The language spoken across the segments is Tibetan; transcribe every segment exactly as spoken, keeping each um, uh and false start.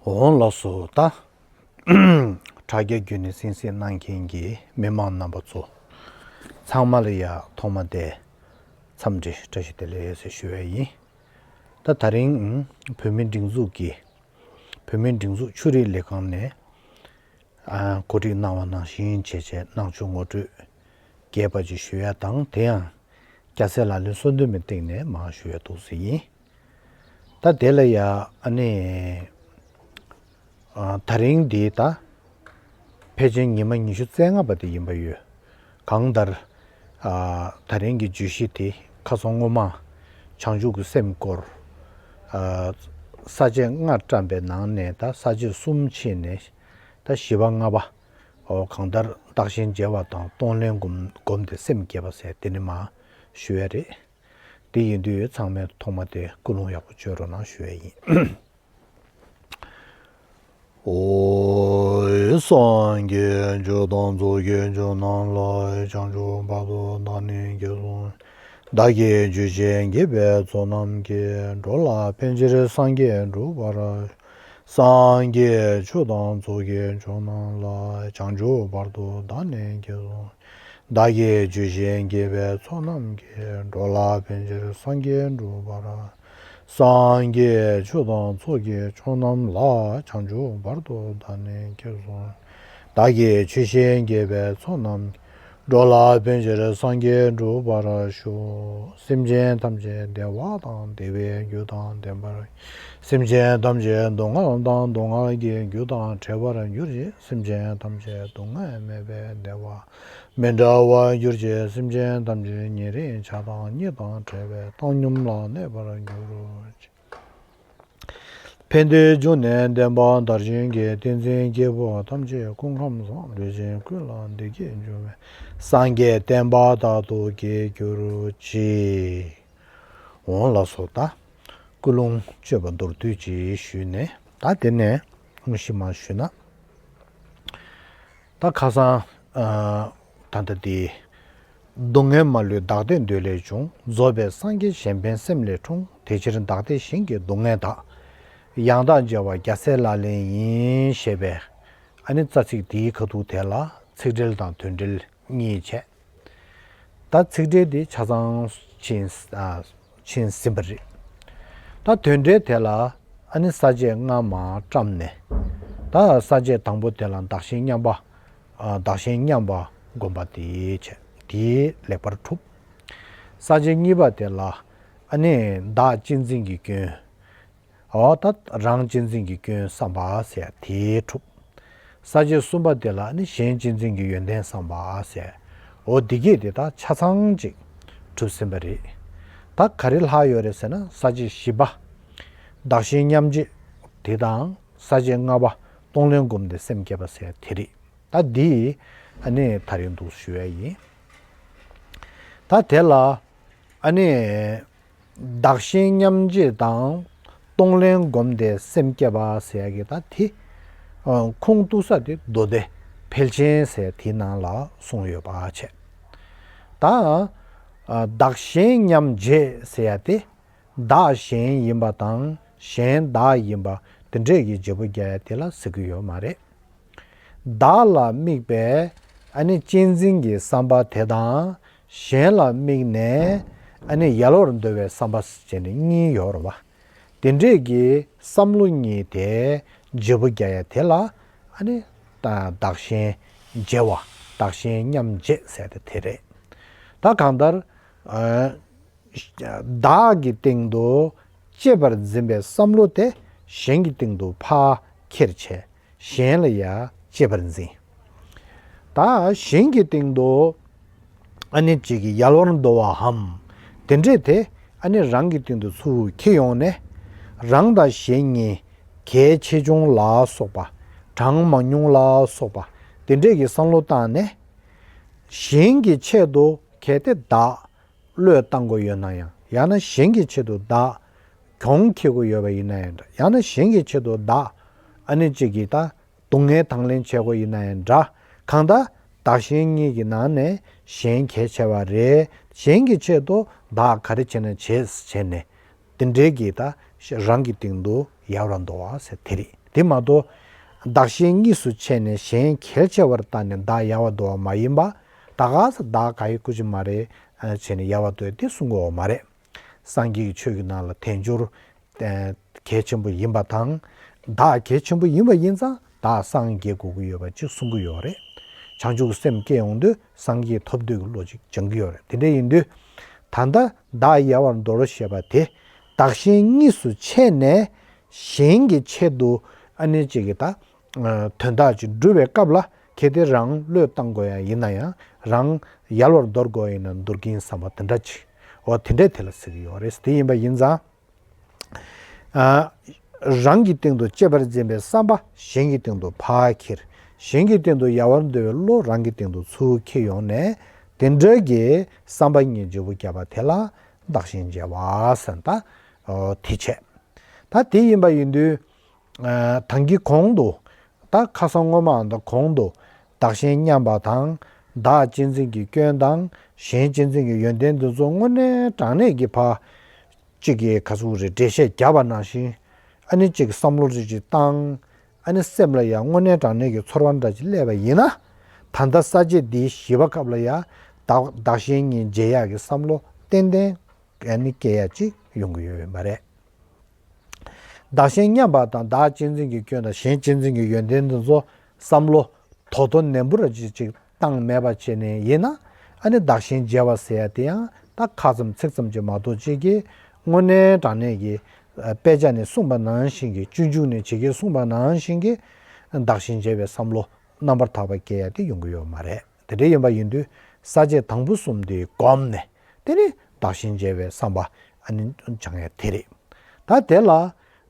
འོང་ལགས་སོ། ད་དྲ་རྒྱ་བརྒྱུད་ནས་གསན་གཟིགས་གནང་མཁན་གྱི་མི་མང་རྣམ་པ་ཚོ་ཚང་མ་ལ་ཡ་ཐོག་མ་དེ་འཚམས་འདྲི་བཀྲ་ཤིས་བདེ་ལེགས་ཟེར་ཞུ་ཡ་ཡིན། ད་ད་རིང་བོད་མིའི་སྒྲིག་འཛུགས་ཀྱི་བོད་མིའི་སྒྲིག་འཛུགས་ཆོས་རིག་ལས་ཁང་ནས་ཨ་གོ་སྒྲིག་གནང་བ་ནང་བཞིན་བྱས་བྱས་གནང་ཕྱོགས་ངོ་སྤྲོད་རྒྱས་པ་ཅིག་ཞུ་ཡ་དང་། དེ་ཡང་སྐྱ་སེར་ལག་ལེན་གསོལ་འདེབས་མའི་སྟེང་ནས་མར་ཞུ་ཡ་འདུག་ཟེར་ཡིན། ད་དེ་ལ་ཡ་ཨ་ནི་ཨ་ད་རིང་འདི་ད་ཕལ་ཆེར་ཉི་མ་ཉི་ཤུ་རྩ་ལྔ་པ་དེ་ཡིན་པ་ཡོད། གང་ལྟར་ཨ་ད་རིང་གི་བརྗོད་གཞི་དེ་ཁ་སང་སྔོན་མ་བྱང་ཆུབ་ཀྱི་སེམས་སྐོར་ཨ་ས་བཅད་ལྔ་བཀྲམ་པའི་ནང་ནས་ད་ས་བཅད་གསུམ་ཕྱེ་ནས་ད་བཞི་པ་ལྔ་པ། ཨོ་གང་ལྟར་བདག་གཞན་བརྗེ་བ་དང་གཏོང་ལེན་སྒོམ་སྒོམ་སྟེ་སེམས་བསྐྱེད་པ་ཟེར་དེ་ནི་མར་ཞུ་ཡ་རེད། དེ་ཡིན་དུས་ཚང་མས་ཐོག་མ་དེ་ཀུན་སློང་ཡག་པོ་བཅོས་རོགས་གནང་ཞུ་ཡ་ཡིན། ཨོ། སངས་རྒྱས་ཆོས་དང་ཚོགས་ཀྱི་མཆོག་རྣམས་ལ། བྱང་ཆུབ་བར་དུ་བདག་ནི་དགྱེས་སོ། བདག་གིས་ཆོས་བཞིན་བགྱིས་པའི་ཚོགས་རྣམས་ཀྱིས། འགྲོ་ལ་ཕན་ཕྱིར་སངས་རྒྱས་འགྲུབ་པར། སངས་རྒྱས་ཆོས་དང་ཚོགས་ཀྱི་མཆོག་རྣམས་ལ། བྱང་ཆུབ་བར་དུ་བདག་ནི་དགྱེས་སོ། བདག་གིས་ཆོས་བཞིན་བགྱིས་པའི་ཚོགས་རྣམས་ཀྱིས། འགྲོ་ལ་ཕན་ཕྱིར་སངས་རྒྱས་འགྲུབ་པར། སངས་རྒྱས་ཆོས་དང་ཚོགས་ཀྱི་མཆོག་རྣམས་ལ། བྱང་ཆུབ་བར་དུ་བདག་ནི་དགྱེས་སོ། བདག་གིས་ཆོས་བཞིན་བགྱིས་པའི་ཚོགས་རྣམས། འགྲོ་ལ་ཕན་ཕྱིར་སངས་རྒྱས་འགྲུབ་པར་ཤོག། སེམས་ཅན་ཐམས་ཅད་བདེ་བ་དང་བདེ་བའི་རྒྱུ་དང་ལྡན་པར། སེམས་ཅན་ཐམས་ཅད་སྡུག་བསྔལ་དང་སྡུག་བསྔལ་གྱི་རྒྱུ་དང་བྲལ་བར་གྱུར་ཅིག། སེམས་ཅན་ཐམས་ཅད་སྡུག་བསྔལ་མེད་པའི་བདེ་བ་མི་འབྲལ་བར་གྱུར་ཅིག། སེམས་ཅན་ཐམས་ཅད་ཉེ་རིང་ཆགས་སྡང་གཉིས་དང་བྲལ་བའི་བཏང་སྙོམས་ལ་གནས་པར་གྱུར་ཅིག། ཕན་བདེའི་འབྱུང་གནས་ལྡན་པ་དར་ཞིང་རྒྱས། བསྟན་འཛིན་སྐྱེས་བུ་ཐམས་ཅད་སྐུ་ཁམས་བཟང་། ལུས་ཅན་ཀུན་ལ་བདེ་སྐྱིད་འབྱུང་བའི། སངས་རྒྱས་བསྟན་པ་དར་ཐུབ་རྒྱས་གྱུར་ཅིག། འོང་ལགས་སོ། ད་ཀུན་སློང་བཅོས་པ་མདོར་བསྡུས་ཅིག་ཞུས་ནས། ད་དེ་ནས་དངོས་གཞི་མར་ཞུས་ན། ད་ཁ་སང་ཨ་ད་ལྟ་དེ། སྡུག་བསྔལ་མ་ལུས་བདག་བདེ་འདོད་ལས་བྱུང་། རྫོགས་པའི་སངས་རྒྱས་གཞན་ཕན་སེམས་ལས་འཁྲུངས། དེ་ཕྱིར་བདག་བདེ་གཞན་གྱི་སྡུག་བསྔལ་དག། ཡང་དག་བརྗེ་བ་རྒྱལ་སྲས་ལག་ལེན་ཡིན། ཞེས་པའི་ཨ་ནི་རྩ་ཚིག་དེའི་ཁ་ཐུག་དེ་ལ་ཚིག་འགྲེལ་དང་དོན་འགྲེལ་གཉིས་བྱས། ད་ཚིག་འགྲེལ་འདི་ཆ་ཚང་ཕྱིན་ཨ་ཕྱིན་ཟིན་པ་རེད། ད་དོན་འགྲེལ་དེ་ལ་ཨ་ནི་ས་བཅད་ལྔ་མར་བཀྲམ་ནས། ད་ས་བཅད་དང་པོ་དེ་ལ་བདག་གཞན་མཉམ་པ། ཨ་བདག་གཞན་མཉམ་པ་སྒོམ་པ་དེའི་ཆེད་དེའི་ལེགས་པར་གྲུབ། ས་བཅད་གཉིས་པ་དེ་ལ་ཨ་ནི་བདག་གཅེས་འཛིན་གྱི་སྐྱོན། འོ་ད་རང་གཅེས་འཛིན་གྱི་སྐྱོན་བསམ་པ་ཟེར་དེའི་གྲུབ། ས་བཅད་གསུམ་པ་དེ་ལ་ནི་གཞན་གཅེས་འཛིན་གྱི་ཡོན་ཏན་བསམ་པ་ཟེར། འོ་འདི་གས་དེ་དག་ཆ་ཚང་ཅིག་གྲུབ་ཟིན་པ་རེད། ད་ག་རེ་ལྷག་ཡོད་རེད་ཟེར་ན། ས་བཅད་བཞི་པ་བདག་གཞན་མཉམ་བརྗེ་དེ་དང་། ས་བཅད་ལྔ་པ་གཏོང་ལེན་སྒོམ་སྟེ་སེམས་བསྐྱེད་པ་ཟེར་དེ་རེད། ད་འདི་ཨ་ནི་ད་རིང་འདུག་ཞུ་ཡ་ཡིན། ད་དེ་ལ་ཨ་ནི་བདག་གཞན་མཉམ་བརྗེ་དང་གཏོང་ལེན་སྒོམ་སྟེ་སེམས་བསྐྱེད་པ་ཟེར་ཡ་གི་ད་དེ་ཨ་ཁུངས་གཏུགས་ས་དེ་མདོ་སྡེ་འཕེལ་ཆེན་ཟེར་དེའི་ནང་ལ་གསུངས་ཡོད་པ་བྱས། ད་ཨ་བདག་གཞན་མཉམ་བརྗེ་ཟེར་ཡ་དེ། བདག་གཞན་ཡིན་པ་དང་གཞན་བདག་ཡིན་པ་དེ་འདྲས་ཀྱི་བརྗེ་པོ་རྒྱག་ཡ་དེ་ལ་ཟེར་གྱི་ཡོད་མ་རེད། བདག་ལ་དམིགས་པའི་ཨ་ནི་གཅེས་འཛིན་གྱི་བསམ་པ་དེ་དང་། གཞན་ལ་དམིགས་ནས་ཨ་ནི་ཡལ་བར་འདོད་པའི་བསམ་པ་ཟེར་ནས་གཉིས་ཡོད་རེད་བ། དེ་འདྲས་ཀྱི་བསམ་བློ་གཉིས་དེ་བརྗེ་པོ་རྒྱག་ཡ་དེ་ལ་ཨ་ནི་ད་བདག་གཞན་བརྗེ་བ། བདག་གཞན་མཉམ་བརྗེ་ཟེར་ཏེ་དེ་རེད། ད་གང་ལྟར་ཨ། བདག་གི་སྟེང་དུ་གཅེས་པར་འཛིན་པའི་བསམ་བློ་དེ་གཞན་གྱི་སྟེང་དུ་ཕར་ཁྱེར་བྱས། གཞན་ལ་ཡང་གཅེས་པར་འཛིན། ད་གཞན་གྱི་སྟེང་དུ་ཨ་ནི་ཅིག་གི་ཡལ་བར་འདོད་པའམ། དེ་འདྲས་དེ་ཨ་ནི་རང་གི་སྟེང་དུ་ཚུར་ཁྱེར་ཡོང་ནས། རང་དང་གཞན་གཉིས་གལ་ཆེ་ཆུང་ལ་སོགས་པ། གྲངས་མང་ཉུང་ལ་སོགས་པ། དེ་འདྲས་ཀྱི་བསམ་བློ་བཏང་ནས། གཞན་གྱི་ཆེད་དུ་གལ་ཏེ་བདག་བློས་བཏང་དགོས་ཡོད་ན་ཡང་། ཡང་ན་གཞན་གྱི་ཆེད་དུ་བདག་གྱོང་འཁྱེར་དགོས་ཡོད་པ་ཡིན་ན་ཡང་འདྲ། ཡང་ན་གཞན་གྱི་ཆེད་དུ་བདག་ཨ་ནི་གཅིག་གིས་ད་སྡུག་བསྔལ་དང་ལེན་བྱེད་དགོས་ཡིན་ན་ཡང་འདྲ། གང་ལྟར་བདག་གཞན་གཉིས་ཀྱི་ནང་ནས་གཞན་གལ་ཆེ་བ་རེད། གཞན་གྱི་ཆེད་དུ་བདག་ག་རེ་བྱས་ན་བྱེད་བྱས་ནས། དེ་འདྲའི་གི་ད་རང་གི་སྟེང་དུ་ཡལ་བར་འདོད་པ་ཟེར་དེ་རེད། དེ་མ་གཏོགས་བདག་གཞན་གཉིས་སུ་ཕྱེ་ནས་གཞན་གལ་ཆེ་བར་བལྟས་ནས་བདག་ཡལ་བར་འདོར་བ་མ་ཡིན་པ། ད་ག་ས་བདག་ག་ཡི་སྐུ་ཅི་མ་རེད་བྱས་ནས་ཡལ་བར་འདོར་དེ་གསུང་གི་ཡོད་མ་རེད། སངས་རྒྱས་ཀྱི་ཆོས་ཀྱི་ནང་ལ་དལ་འབྱོར་གལ་ཆེན་པོ་ཡིན་པ་དང་། བདག་གལ་ཆེན་པོ་ཡིན་པ་ཡིན་ཙང་བདག་སངས་རྒྱས་དགོས་ཀྱི་ཡོད་པ་ཅིག་གསུང་གི་ཡོད་རེད། བྱང་ཆུབ་ཀྱི་སེམས་སྐྱེ་ཡོང་དུས་སངས་རྒྱས་ཐོབ་འདོད་ཀྱི་བློ་ཅིག་སྦྱང་གི་ཡོད་རེད། དེ་འདྲ་ཡིན་དུས་ད་ལྟ་བདག་ཡལ་བར་འདོར་ཞེས་པ་དེ་བདག་གཞན་གཉིས་སུ་ཕྱེ་ནས་གཞན་གྱི་ཆེད་དུ་ཨ་ནི་ཅིག་གི་ད་དོན་དག་ཅིག་སྒྲུབ་པའི་སྐབས་ལ་གལ་ཏེ་རང་བློས་བཏང་དགོས་ཡ་ཡིན་ན་ཡང་རང་ཡལ་བར་འདོར་དགོས་ཡིན་ན་འདོར་གྱིན་བསམ་པ་དེ་འདྲ་ཅིག་འོ་དེ་འདྲས་དེ་ལ་ཟེར་གྱི་ཡོད་རེད། དེ་ཡིན་པ་ཡིན་ཙང་། ཨ། རང་གི་སྟེང་དུ་གཅེས་པར་འཛིན་པའི་བསམ་པ་གཞན་གྱི་སྟེང་དུ་ཕར་འཁྱེར། གཞན་གྱི་སྟེང་དུ་ཡལ་བར་འདོར་བའི་བློ་རང་གི་སྟེང་དུ་ཚུར་འཁྱེར་ཡོང་ནས་དེ་འདྲ་གི་བསམ་པ་གཉིས་བརྗེ་པོ་བརྒྱབ་པ་དེ་ལ་བདག་གཞན་བརྗེ་བ་ཟེར། ད་དེ་བྱས། ད་དེ་ཡིན་པ་ཡིན་དུས། ཨ། ད་གིན་གོང་དུ། ད་ཁ་སང་སྔོན་མའང་ད་གོང་དུ། བདག་གཞན་མཉམ་པ་དང་། བདག་གཅེས་འཛིན་གྱི་སྐྱོན་དང་། གཞན་གཅེས་འཛིན་གྱི་ཡོན་ཏན་འདི་ཚོ་དངོས་གནས་དྲང་གནས་ཀྱི་ཕར། གཅིག་གིས་ག་ཚོད་རེ་འགྲེལ་བཤད་བརྒྱབ་པ་ནང་བཞིན། ཨ་ནི་གཅིག་བསམ་བློ་རེ་ཅིག་བཏང་། ཨ་ནི་སེམས་ལ་ཡང་དངོས་གནས་དྲང་གནས་ཀྱི་ཚོར་བ་འདྲ་ཅིག་སླེབས་པ་ཡིན་ན། ད་ལྟ་ས་བཅད་འདིའི་བཞི་པ་སྐབས་ལ་ཡང་བདག་བདག་གཞན་གཉིས་བརྗེ་ཡག་གི་བསམ་བློ་ཏན་ཏན་ཨ་ནི་སྐྱེ་ཡག་ཅིག་ཡོང་གི་ཡོད་མ་རེད། བདག་གཞན་མཉམ་པ་དང་བདག་གཅེས་འཛིན་གྱི་སྐྱོན་དང་གཞན་གཅེས་འཛིན་གྱི་ཡོན་ཏན་དེ་ཚོ་བསམ་བློ་དོ་དོ་ནན་པོ་ར་ཅིག་ཅིག་བཏང་མེད་པ་བྱས་ནས་ཡིན་ན། ཨ་ནི་བདག་གཞན་བརྗེ་བ་ཟེར་ཡ་དེ་ཡང་ད་ཁ་ཙམ་ཚིག་ཙམ་ཅིག་མ་གཏོགས་ཅིག་གིས་དངོས་གནས་དྲང་གནས་ཀྱི་དཔེ་ཆ་ནས་གསུངས་པ་ནང་བཞིན་གྱི། སྤྱོད་འཇུག་ནས་ཇི་སྐད་གསུངས་པ་ནང་བཞིན་གྱི་བདག་གཞན་བརྗེ་བའི་བསམ་བློ་རྣམ་པར་དག་པ་སྐྱེ་ཡ་དེ་ཡོང་གི་ཡོད་མ་རེད། དེ་འདྲ་ཡིན་པ་ཡིན་དུས་ས་བཅད་དང་པོ་གསུམ་དེ་བསྒོམས་ནས། དེ་ནི་བདག་གཞན་བརྗེ་བའི་བསམ་པ་ཨ་ནི་སྦྱང་ཡ་དེ་རེད། ད་དེ་ལ་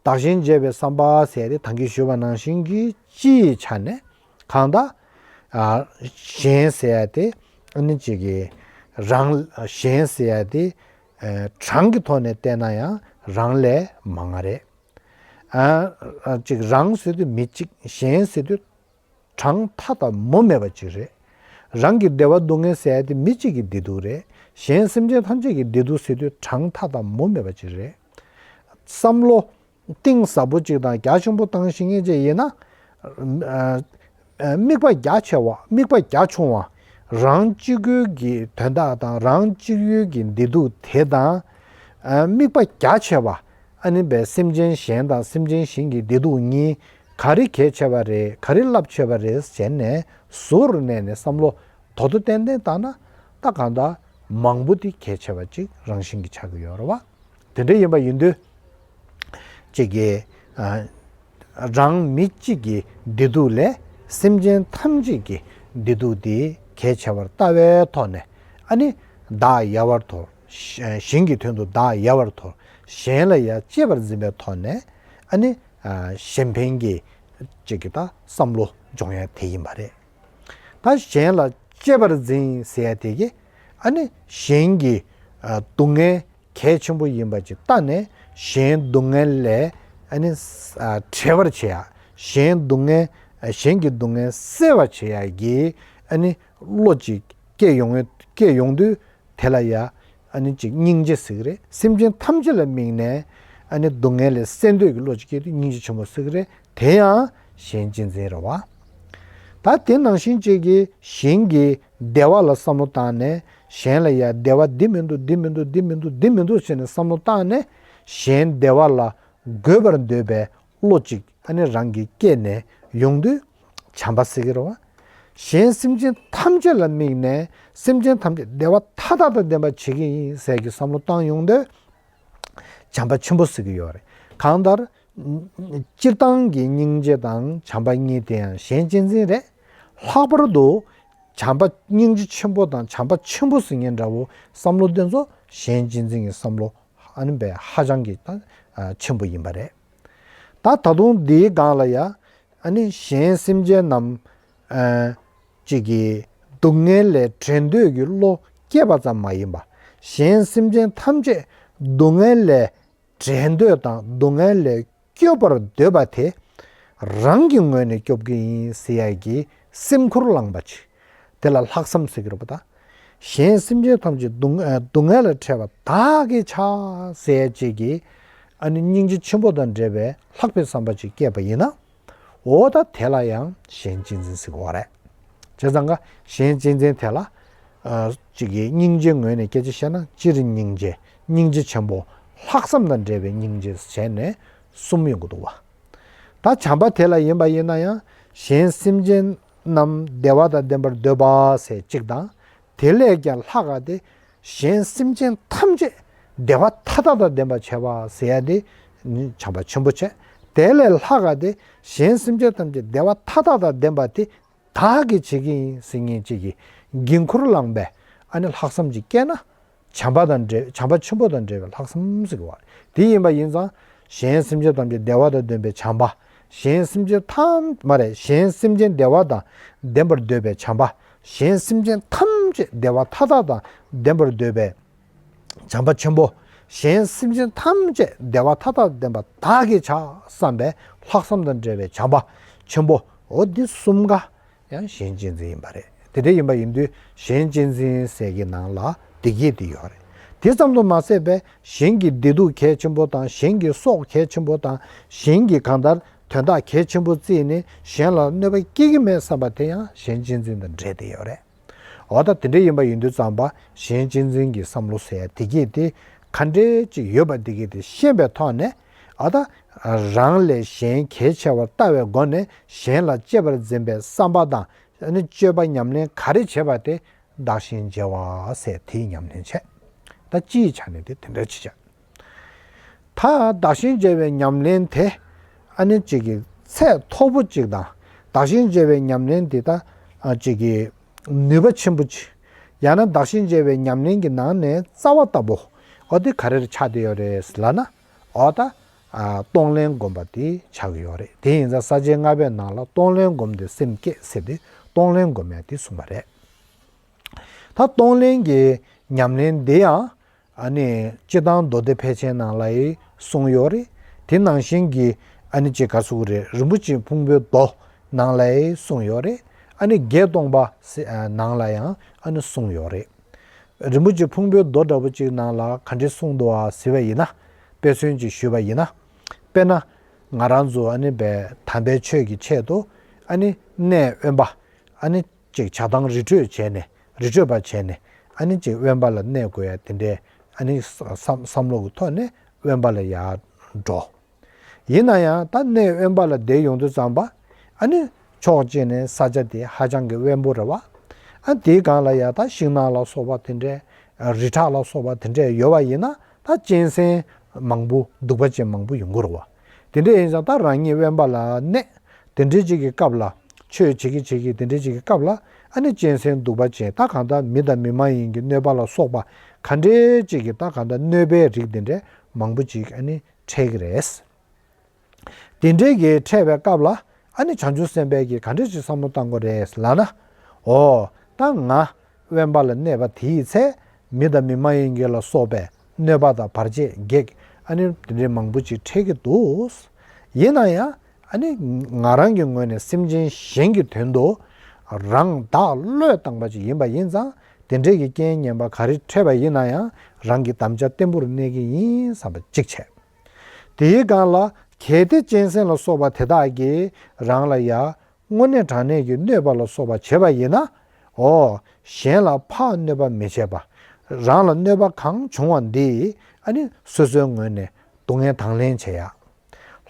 བདག་གཞན་བརྗེ་བའི་བསམ་པ་ཟེར་ཏེ་ད་གིན་ཞུས་པ་ནང་བཞིན་གྱི་སྤྱིའི་ཆ་ནས་གང་ལྟར། ཨ། གཞན་ཟེར་ཡ་དེ་ཨ་ནི་གཅིག་གི་རང་། གཞན་ཟེར་ཡ་དེ་ཨ། གྲངས་ཀྱི་ཐོག་ནས་བལྟས་ན་ཡང་རང་ལས་མང་བ་རེད། ཨ། ཨ། གཅིག་རང་ཟེར་དུས་མི་གཅིག་གཞན་ཟེར་དུས་གྲངས་མཐའ་དག་མུ་མེད་པ་ཅིག་རེད། རང་གི་བདེ་བ་སྡུག་བསྔལ་ཟེར་ཡ་དེ་མི་གཅིག་གི་བདེ་སྡུག་རེད། གཞན་སེམས་ཅན་ཐམས་ཅད་ཀྱི་བདེ་སྡུག་ཟེར་དུས་གྲངས་མཐའ་དག་མུ་མེད་པ་ཅིག་རེད། བསམ་བློ་གཏིང་ཟབ་པོ་ཅིག་དང་རྒྱ་ཆེན་པོ་བཏང་ཤེས་མཁན་ཅིག་ཡིན་ན། ཨ། ཨ། དམིགས་པ་རྒྱ་ཆེ་བ། དམིགས་པ་རྒྱ་ཆུང་བ། རང་གཅིག་པུའི་གི་དོན་དག་དང་རང་གཅིག་པུའི་གི་བདེ་སྡུག་དེ་དང་། ཨ། དམིགས་པ་རྒྱ་ཆེ་བ། ཨ་ནི་བའི་སེམས་ཅན་གཞན་དང་སེམས་ཅན་གཞན་གྱི་བདེ་སྡུག་གཉིས་ག་རེ་གལ་ཆེ་བ་རེད། ག་རེ་རླབས་ཆེ་བ་རེད་ཟེར་ནས་ཟུར་དུ་བསྣན་ནས་བསམ་བློ་དོ་དོ་ཏན་ཏན་བཏང་ན། ད་གང་ལྟར་མང་པོ་དེ་གལ་ཆེ་བ་ཅིག་རང་བཞིན་གྱིས་ཆགས་ཀྱི་ཡོད་རེད་བ། དེ་འདྲ་ཡིན་པ་ཡིན་དུས་གཅིག་གིས། ཨ། རང་མི་གཅིག་གི་བདེ་སྡུག་ལས་སེམས་ཅན་ཐམས་ཅད་ཀྱི་བདེ་སྡུག་དེ་གལ་ཆེ་བར་ལྟ་བའི་ཐོག་ནས། ཨ་ནི་བདག་ཡལ་བར་དོར། གཞན་གྱི་དོན་དུ་བདག་ཡལ་བར་དོར། གཞན་ལ་ཡང་གཅེས་པར་འཛིན་པའི་ཐོག་ནས། ཨ་ནི། ཨ། གཞན་ཕན་གྱི་གཅིག་གི་ད་བསམ་བློ་སྦྱོང་ཡ་དེ་ཡིན་པ་རེད། ད་གཞན་ལ་གཅེས་པར་འཛིན་ཟེར་ཡ་དེ་གིས། ཨ་ནི་གཞན་གྱི། ཨ། སྡུག་བསྔལ་གལ་ཆེན་པོ་ཡིན་པ་ཅིག་ལྟ་ནས། གཞན་སྡུག་བསྔལ་ལས། ཨ་ནི། ཨ། བྲལ་བར་བྱེད་ཡ། གཞན་སྡུག་བསྔལ། ཨ། གཞན་གྱི་སྡུག་བསྔལ་སེལ་བར་བྱེད་ཡ་གི། ཨ་ནི་བློ་ཅིག་སྐྱེ་ཡོང་། སྐྱེ་ཡོང་དུས་དེ་ལ་ཡ། ཨ་ནི་ཅིག་སྙིང་རྗེ་ཟེར་གི་རེད། སེམས་ཅན་ཐམས་ཅད་ལ་དམིགས་ནས། ཨ་ནི་སྡུག་བསྔལ་ལས་སེལ་འདོད་ཀྱི་བློ་ཅིག་སྐྱེ་དུས་སྙིང་རྗེ་ཆེན་པོ་ཟེར་གི་རེད། དེ་ཡང་གཞན་གཅེས་འཛིན་རེད་བ། ད་དེ་ནང་བཞིན་གཅིག་གིས་གཞན་གྱི་བདེ་བ་ལ་བསམ་བློ་བཏང་ནས། གཞན་ལ་ཡ་བདེ་བ་འདི་མི་འདུག་འདི་མི་འདུག་འདི་མི་འདུག་འདི་མི་འདུག་ཟེར་ནས་བསམ་བློ་བཏང་ནས། གཞན་བདེ་བ་ལ་དགོས་པར་འདོད་པའི་བློ་ཅིག་ཨ་ནི་རང་གིས་སྐྱེས་ནས་ཡོང་དུས་བྱམས་པ་ཟེར་གི་རེད་བ། གཞན་སེམས་ཅན་ཐམས་ཅད་ལ་དམིགས་ནས་སེམས་ཅན་ཐམས་ཅད་བདེ་བ་མཐའ་དག་དང་ལྡན་པ་བྱེད་ཀྱི་ཡིན་ཟེར་གྱི་བསམ་བློ་བཏང་ཡོང་དུས་བྱམས་པ་ཆེན་པོ་ཟེར་གྱི་ཡོད་རེད། གང་ལྟར། སྤྱིར་བཏང་གི་སྙིང་རྗེ་དང་བྱམས་པ་གཉིས་དེ་ཡང་གཞན་གཅེས་འཛིན་རེད། ལྷག་པར་དུ་བྱམས་པ་སྙིང་རྗེ་ཆེན་པོ་དང་བྱམས་པ་ཆེན་པོ་ཟེར་མཁན་འདྲ་བོ་བསམ་བློ་དེ་ཚོ་གཞན་གཅེས་འཛིན་གྱི་བསམ་བློ་ཨ་ནི་བས་ཧ་ཅང་གི་ད་ཆེན་པོ་ཡིན་པ་རེད། ད་ད་དུང་འདིའི་སྒང་ལ་ཡ། ཨ་ནི་གཞན་སེམས་ཅན་རྣམས། ཨ། གཅིག་གིས་སྡུག་བསྔལ་ལས་བྲལ་འདོད་ཀྱི་བློ་སྐྱེས་པ་ཙམ་མ་ཡིན་པ། གཞན་སེམས་ཅན་ཐམས་ཅད་སྡུག་བསྔལ་ལས་བྲལ་འདོད་དང་སྡུག་བསྔལ་ལས་སྐྱོབ་པར་འདོད་པ་དེ་རང་གི་ངོས་ནས་སྐྱོབ་ཀྱི་ཡིན་ཟེར་ཡ་གི་སེམས་ཁུར་བླངས་པ་ཅིག་དེ་ལ་ལྷག་བསམ་ཟེར་གྱི་རེད་པ། ད་གཞན་སེམས་ཅན་ཐམས་ཅད་སྡུག་སྡུག་བསྔལ་ལས་བྲལ་བ་བདག་གིས་བྱ་ཟེར་ཅིག་གིས། ཨ་ནི་སྙིང་རྗེ་ཆེན་པོ་དང་འབྲེལ་བའི་ལྷག་པའི་བསམ་པ་ཅིག་སྐྱེས་པ་ཡིན་ན། འོ་ད་དེ་ལ་ཡང་གཞན་གཅེས་འཛིན་ཟེར་གྱི་ཡོད་རེད། བྱས་ཙང་ཀ་གཞན་གཅེས་འཛིན་དེ་ལ་ཨ་ཅིག་གིས་སྙིང་རྗེའི་ངོས་ནས་སྐད་ཆ་བཤད་ན་སྤྱིར་སྙིང་རྗེ། སྙིང་རྗེ་ཆེན་པོ། ལྷག་བསམ་དང་འབྲེལ་བའི་སྙིང་རྗེ་བྱས་ནས་གསུམ་ཡོང་གི་འདུག་བ། ད་བྱམས་པ་དེ་ལ་ཡིན་པ་ཡིན་ན་ཡང་གཞན་སེམས་ཅན་རྣམས་བདེ་བ་དང་ལྡན་པར་འདོད་པ་ཟེར་གཅིག་དང་། དེ་ལས་ཀྱང་ལྷག་ག་སྟེ་གཞན་སེམས་ཅན་ཐམས་ཅད་བདེ་བ་མཐའ་དག་དང་ལྡན་པར་བྱེད་པ་ཟེར་ཡ་དེ་ནི་བྱམས་པ་ཆེན་པོ་བྱས། དེ་ལས་ལྷག་ག་སྟེ་གཞན་སེམས་ཅན་ཐམས་ཅད་བདེ་བ་མཐའ་དག་དང་ལྡན་པ་དེ་བདག་གིས་བྱེད་ཀྱི་ཡིན་ཟེར་མཁན་ཅིག་གི་འགན་ཁུར་བླངས་པའི་ཨ་ནི་ལྷག་བསམ་ཅིག་སྐྱེས་ན། བྱམས་པ་དང་འབྲེལ། བྱམས་པ་ཆེན་པོ་དང་འབྲེལ་བའི་ལྷག་བསམ་ཟེར་གྱི་ཡོད་རེད། དེ་ཡིན་པ་ཡིན་ཙང་གཞན་སེམས་ཅན་ཐམས་ཅད་བདེ་བ་དང་ལྡན་པའི་བྱམས་པ། གཞན་སེམས་ཅན་ཐམས། མ་རེད། གཞན་སེམས་ཅན་བདེ་བ་དང་ལྡན་པར་འདོད་པའི་བྱམས་པ། གཞན་སེམས་ཅན་ཐམས་ཅད་བདེ་བ་མཐའ་དག་དང་ལྡན་པར་འདོད་པའི་བྱམས་པ་ཆེན་པོ། གཞན་སེམས་ཅན་ཐམས་ཅད་བདེ་བ་མཐའ་དག་ལྡན་པ་བདག་གིས་བྱ་བསམ་པའི་ལྷག་བསམ་དང་འབྲེལ་བའི་བྱམས་པ་ཆེན་པོ། འོ་འདི་གསུམ་ཀ་ཡང་གཞན་གཅེས་འཛིན་ཡིན་པ་རེད། དེ་འདྲ་ཡིན་པ་ཡིན་དུས་གཞན་གཅེས་འཛིན་ཟེར་གྱི་ནང་ལ་བདེ་སྐྱིད་དེ་ཡོད་རེད། དེ་ཙམ་དུ་མ་ཟད་པའི་གཞན་གྱི་བདེ་སྡུག་གལ་ཆེན་པོ་དང་། གཞན་གྱི་སྲོག་གལ་ཆེན་པོ་དང་། གཞན་གྱི་གང་ལྟར་དོན་དག་གལ་ཆེན་པོ་བརྩིས་ནས་གཞན་ལ་གནོད་པ་སྐྱེལ་གྱི་མེད་བསམ་པ་དེ་ཡང་གཞན་གཅེས་འཛིན་དང་འབྲེལ་ཏེ་ཡོད་རེད། འོ་ད་དེ་འདྲ་ཡིན་པ་ཡིན་དུས་ཙམ་པ་གཞན་གཅེས་འཛིན་གྱི་བསམ་བློ་ཟེར་ཡ་དེ་གྱད་དེ་ག་འདྲས་ཅིག་ཡོད་པ་དེ་གྱད་དེ་ཤེས་པའི་ཐོག་ནས། འོ་ད་རང་ལས་གཞན་གལ་ཆེ་བར་ལྟ་བའི་སྒོ་ནས་གཞན་ལ་གཅེས་པར་འཛིན་པའི་བསམ་པ་དང་། ཨ་ནི་སྤྱོད་པ་ཉམས་ལེན་ག་རེ་བྱེད་པ་དེ་བདག་གཞན་བརྗེ་བ་ཟེར་དེའི་ཉམས་ལེན་བྱས། ད་སྤྱིའི་ཆ་ནས་དེ་དེ་འདྲ་ཅིག་བྱས། ད་བདག་གཞན་བརྗེ་བའི་ཉམས་ལེན་དེ་ཨ་ནི་ཅིག་གི་ཚད་མཐོ་པོ་ཅིག་དང་། བདག་གཞན་བརྗེ་བའི་ཉམས་ལེན་དེ་ད་ཨ་ཅིག་གི་ནུས་པ་ཆེན་པོ་ཅིག། ཡང་ན་བདག་གཞན་བརྗེ་བའི་ཉམས་ལེན་གྱི་ནང་ནས་རྩ་བ་ལྟ་བུ། འོ་དེ་ག་རེར་ཆགས་བསྡད་ཡོད་རེད་ལབ་ན། འོ་ད་ཨ་གཏོང་ལེན་སྒོམ་པ་དེ་ཆགས་ཀྱི་ཡོད་རེད། དེ་ཡིན་ཙང་ས་བཅད་ལྔ་པའི་ནང་ལ་གཏོང་ལེན་སྒོམ་སྟེ་སེམས་བསྐྱེད་ཟེར་དུས་གཏོང་ལེན་སྒོམ་ཡ་དེ་གསུངས་པ་རེད། ད་གཏོང་ལེན་གྱི་ཉམས་ལེན་འདི་ཡང་ཨ་ནི་སྤྱིར་བཏང་མདོ་སྡེ་ཕལ་ཆེར་ནང་ལ་ཡང་གསུངས་ཡོད་རེད། དེ་ནང་བཞིན་གྱི་ཨ་ནི་ཅིག་ག་ཟེར་དགོས་རེད། རིན་པོ་ཆེ་ཕུང་པོའི་མདོ་ནང་ལ་ཡང་གསུངས་ཡོད་རེད། ཨ་ནི་བརྒྱད་སྟོང་པ་ཟེར་ཨ་ནང་ལ་ཡང་ཨ་ནི་གསུངས་ཡོད་རེད། རིན་པོ་ཆེ་ཕུང་པོའི་མདོ་འདྲ་པོ་ཅིག་ནང་ལ་ག་འདྲས་གསུངས་འདུག་ཨ་ཟེར་བ་ཡིན་ན། དཔེ་མཚོན་ཅིག་ཞུས་པ་ཡིན་ན། དཔེར་ན་ང་རང་ཚོ་ཨ་ནི་བའི་དམ་པའི་ཆོས་ཀྱི་ཆེད་དུ་ཨ་ནི་གནས་དབེན་པ། ཨ་ནི་ཅིག་བྱ་བཏང་རི་ཁྲོད་བྱས་ནས། རི་ཁྲོད་པ་བྱས་ནས་ཨ་ནི་ཅིག་དབེན་པ་ལ་གནས་དགོས་ཡ་དེ་འདྲའི་ཨ་ནི་བསམ་བསམ་བློ་གི་ཐོག་ནས་དབེན་པ་ལ་ཡར་འགྲོ། ཡིན་ན་ཡང་ད་གནས་དབེན་པ་ལ་བསྡད་ཡོང་དུས་ཙམ་པ། ཨ་ནི་ཕྱོགས་གཅིག་ནས་ས་ཆ་དེ་ཧ་ཅང་གི་དབེན་པོ་རེད་བ། ཨ་དེའི་སྒང་ལ་ཡ་ད་ཤིང་ནགས་ལ་སོགས་པ་དེ་འདྲའི། རི་བྲག་ལ་སོགས་པ་དེ་འདྲའི་ཡོད་པ་ཡིན་ན། ད་གཅན་གཟན་མང་པོ། གདུག་པ་ཅན་མང་པོ་ཡོང་གི་རེད་བ། དེ་འདྲ་ཡིན་ཙང་ད་རང་ཉིད་དབེན་པ་ལ་གནས། དེ་འདྲའི་ཅིག་གི་སྐབས་ལ། ཆོས་བྱེད་ཀྱི་བྱེད་ཀྱི་དེ་འདྲའི་ཅིག་གི་སྐབས་ལ། ཨ་ནི་གཅན་གཟན་གདུག་པ་ཅན། ད་གང་ལྟར་མི་དང་མི་མ་ཡིན་གྱི་གནོད་པ་ལ་སོགས་པ་ག་འདྲའི་ཅིག་གི་ད་གང་ལྟར་གནོད་པའི་རིགས་དེ་འདྲའི་མང་པོ་ཅིག་ཨ་ནི་འཕྲད་ཀྱི་རེད། དེ་འདྲའི་གི་འཕྲད་པའི་སྐབས་ལ་ཨ་ནི་བྱང་ཆུབ་སེམས་དཔའ་གིས་ག་འདྲ་ཞིག་བསམ་བློ་བཏང་དགོས་རེད་ལབ་ན། འོ། ད་ང་དབེན་པ་ལ་གནས་པ་དེའི་ཚེ། མི་དང་མི་མ་ཡིན་གྱི་ལ་སོགས་པའི་གནོད་པ་དང་བར་ཆད་བགེགས་ཨ་ནི་དེ་འདྲའི་མང་པོ་ཅིག་འཕྲད་ཀྱི་འདུག། ཡིན་ན་ཡང་ཨ་ནི་ང་རང་གི་ངོས་ནས་སེམས་ཅན་གཞན་གྱི་དོན་དུ་རང་བདག་བློས་བཏང་པ་ཅིག་ཡིན་པ་ཡིན་ཙང་། དེ་འདྲའི་གི་རྐྱེན་ངན་པ་ག་རེ་འཕྲད་པ་ཡིན་ན་ཡང་རང་གི་དམ་བཅའ་བརྟན་པོར་གནས་ཀྱི་ཡིན་བསམ་པ་གཅིག་བྱས། དེའི་སྒང་ལ་གལ་ཏེ་གཅན་གཟན་ལ་སོགས་པ་དེ་དག་གིས་རང་ལ་ཡ་དངོས་གནས་དྲང་གནས་ཀྱི་གནོད་པ་ལ་སོགས་པ་བྱེད་པ་ཡིན་ན། འོ། གཞན་ལ་ཕར་གནོད་པ་མི་བྱེད་པ། རང་ལ་གནོད་པ་གང་བྱུང་བ་འདི་ཨ་ནི་སོ་སོའི་ངོས་ནས་སྡུག་བསྔལ་དང་ལེན་བྱེད་ཡ།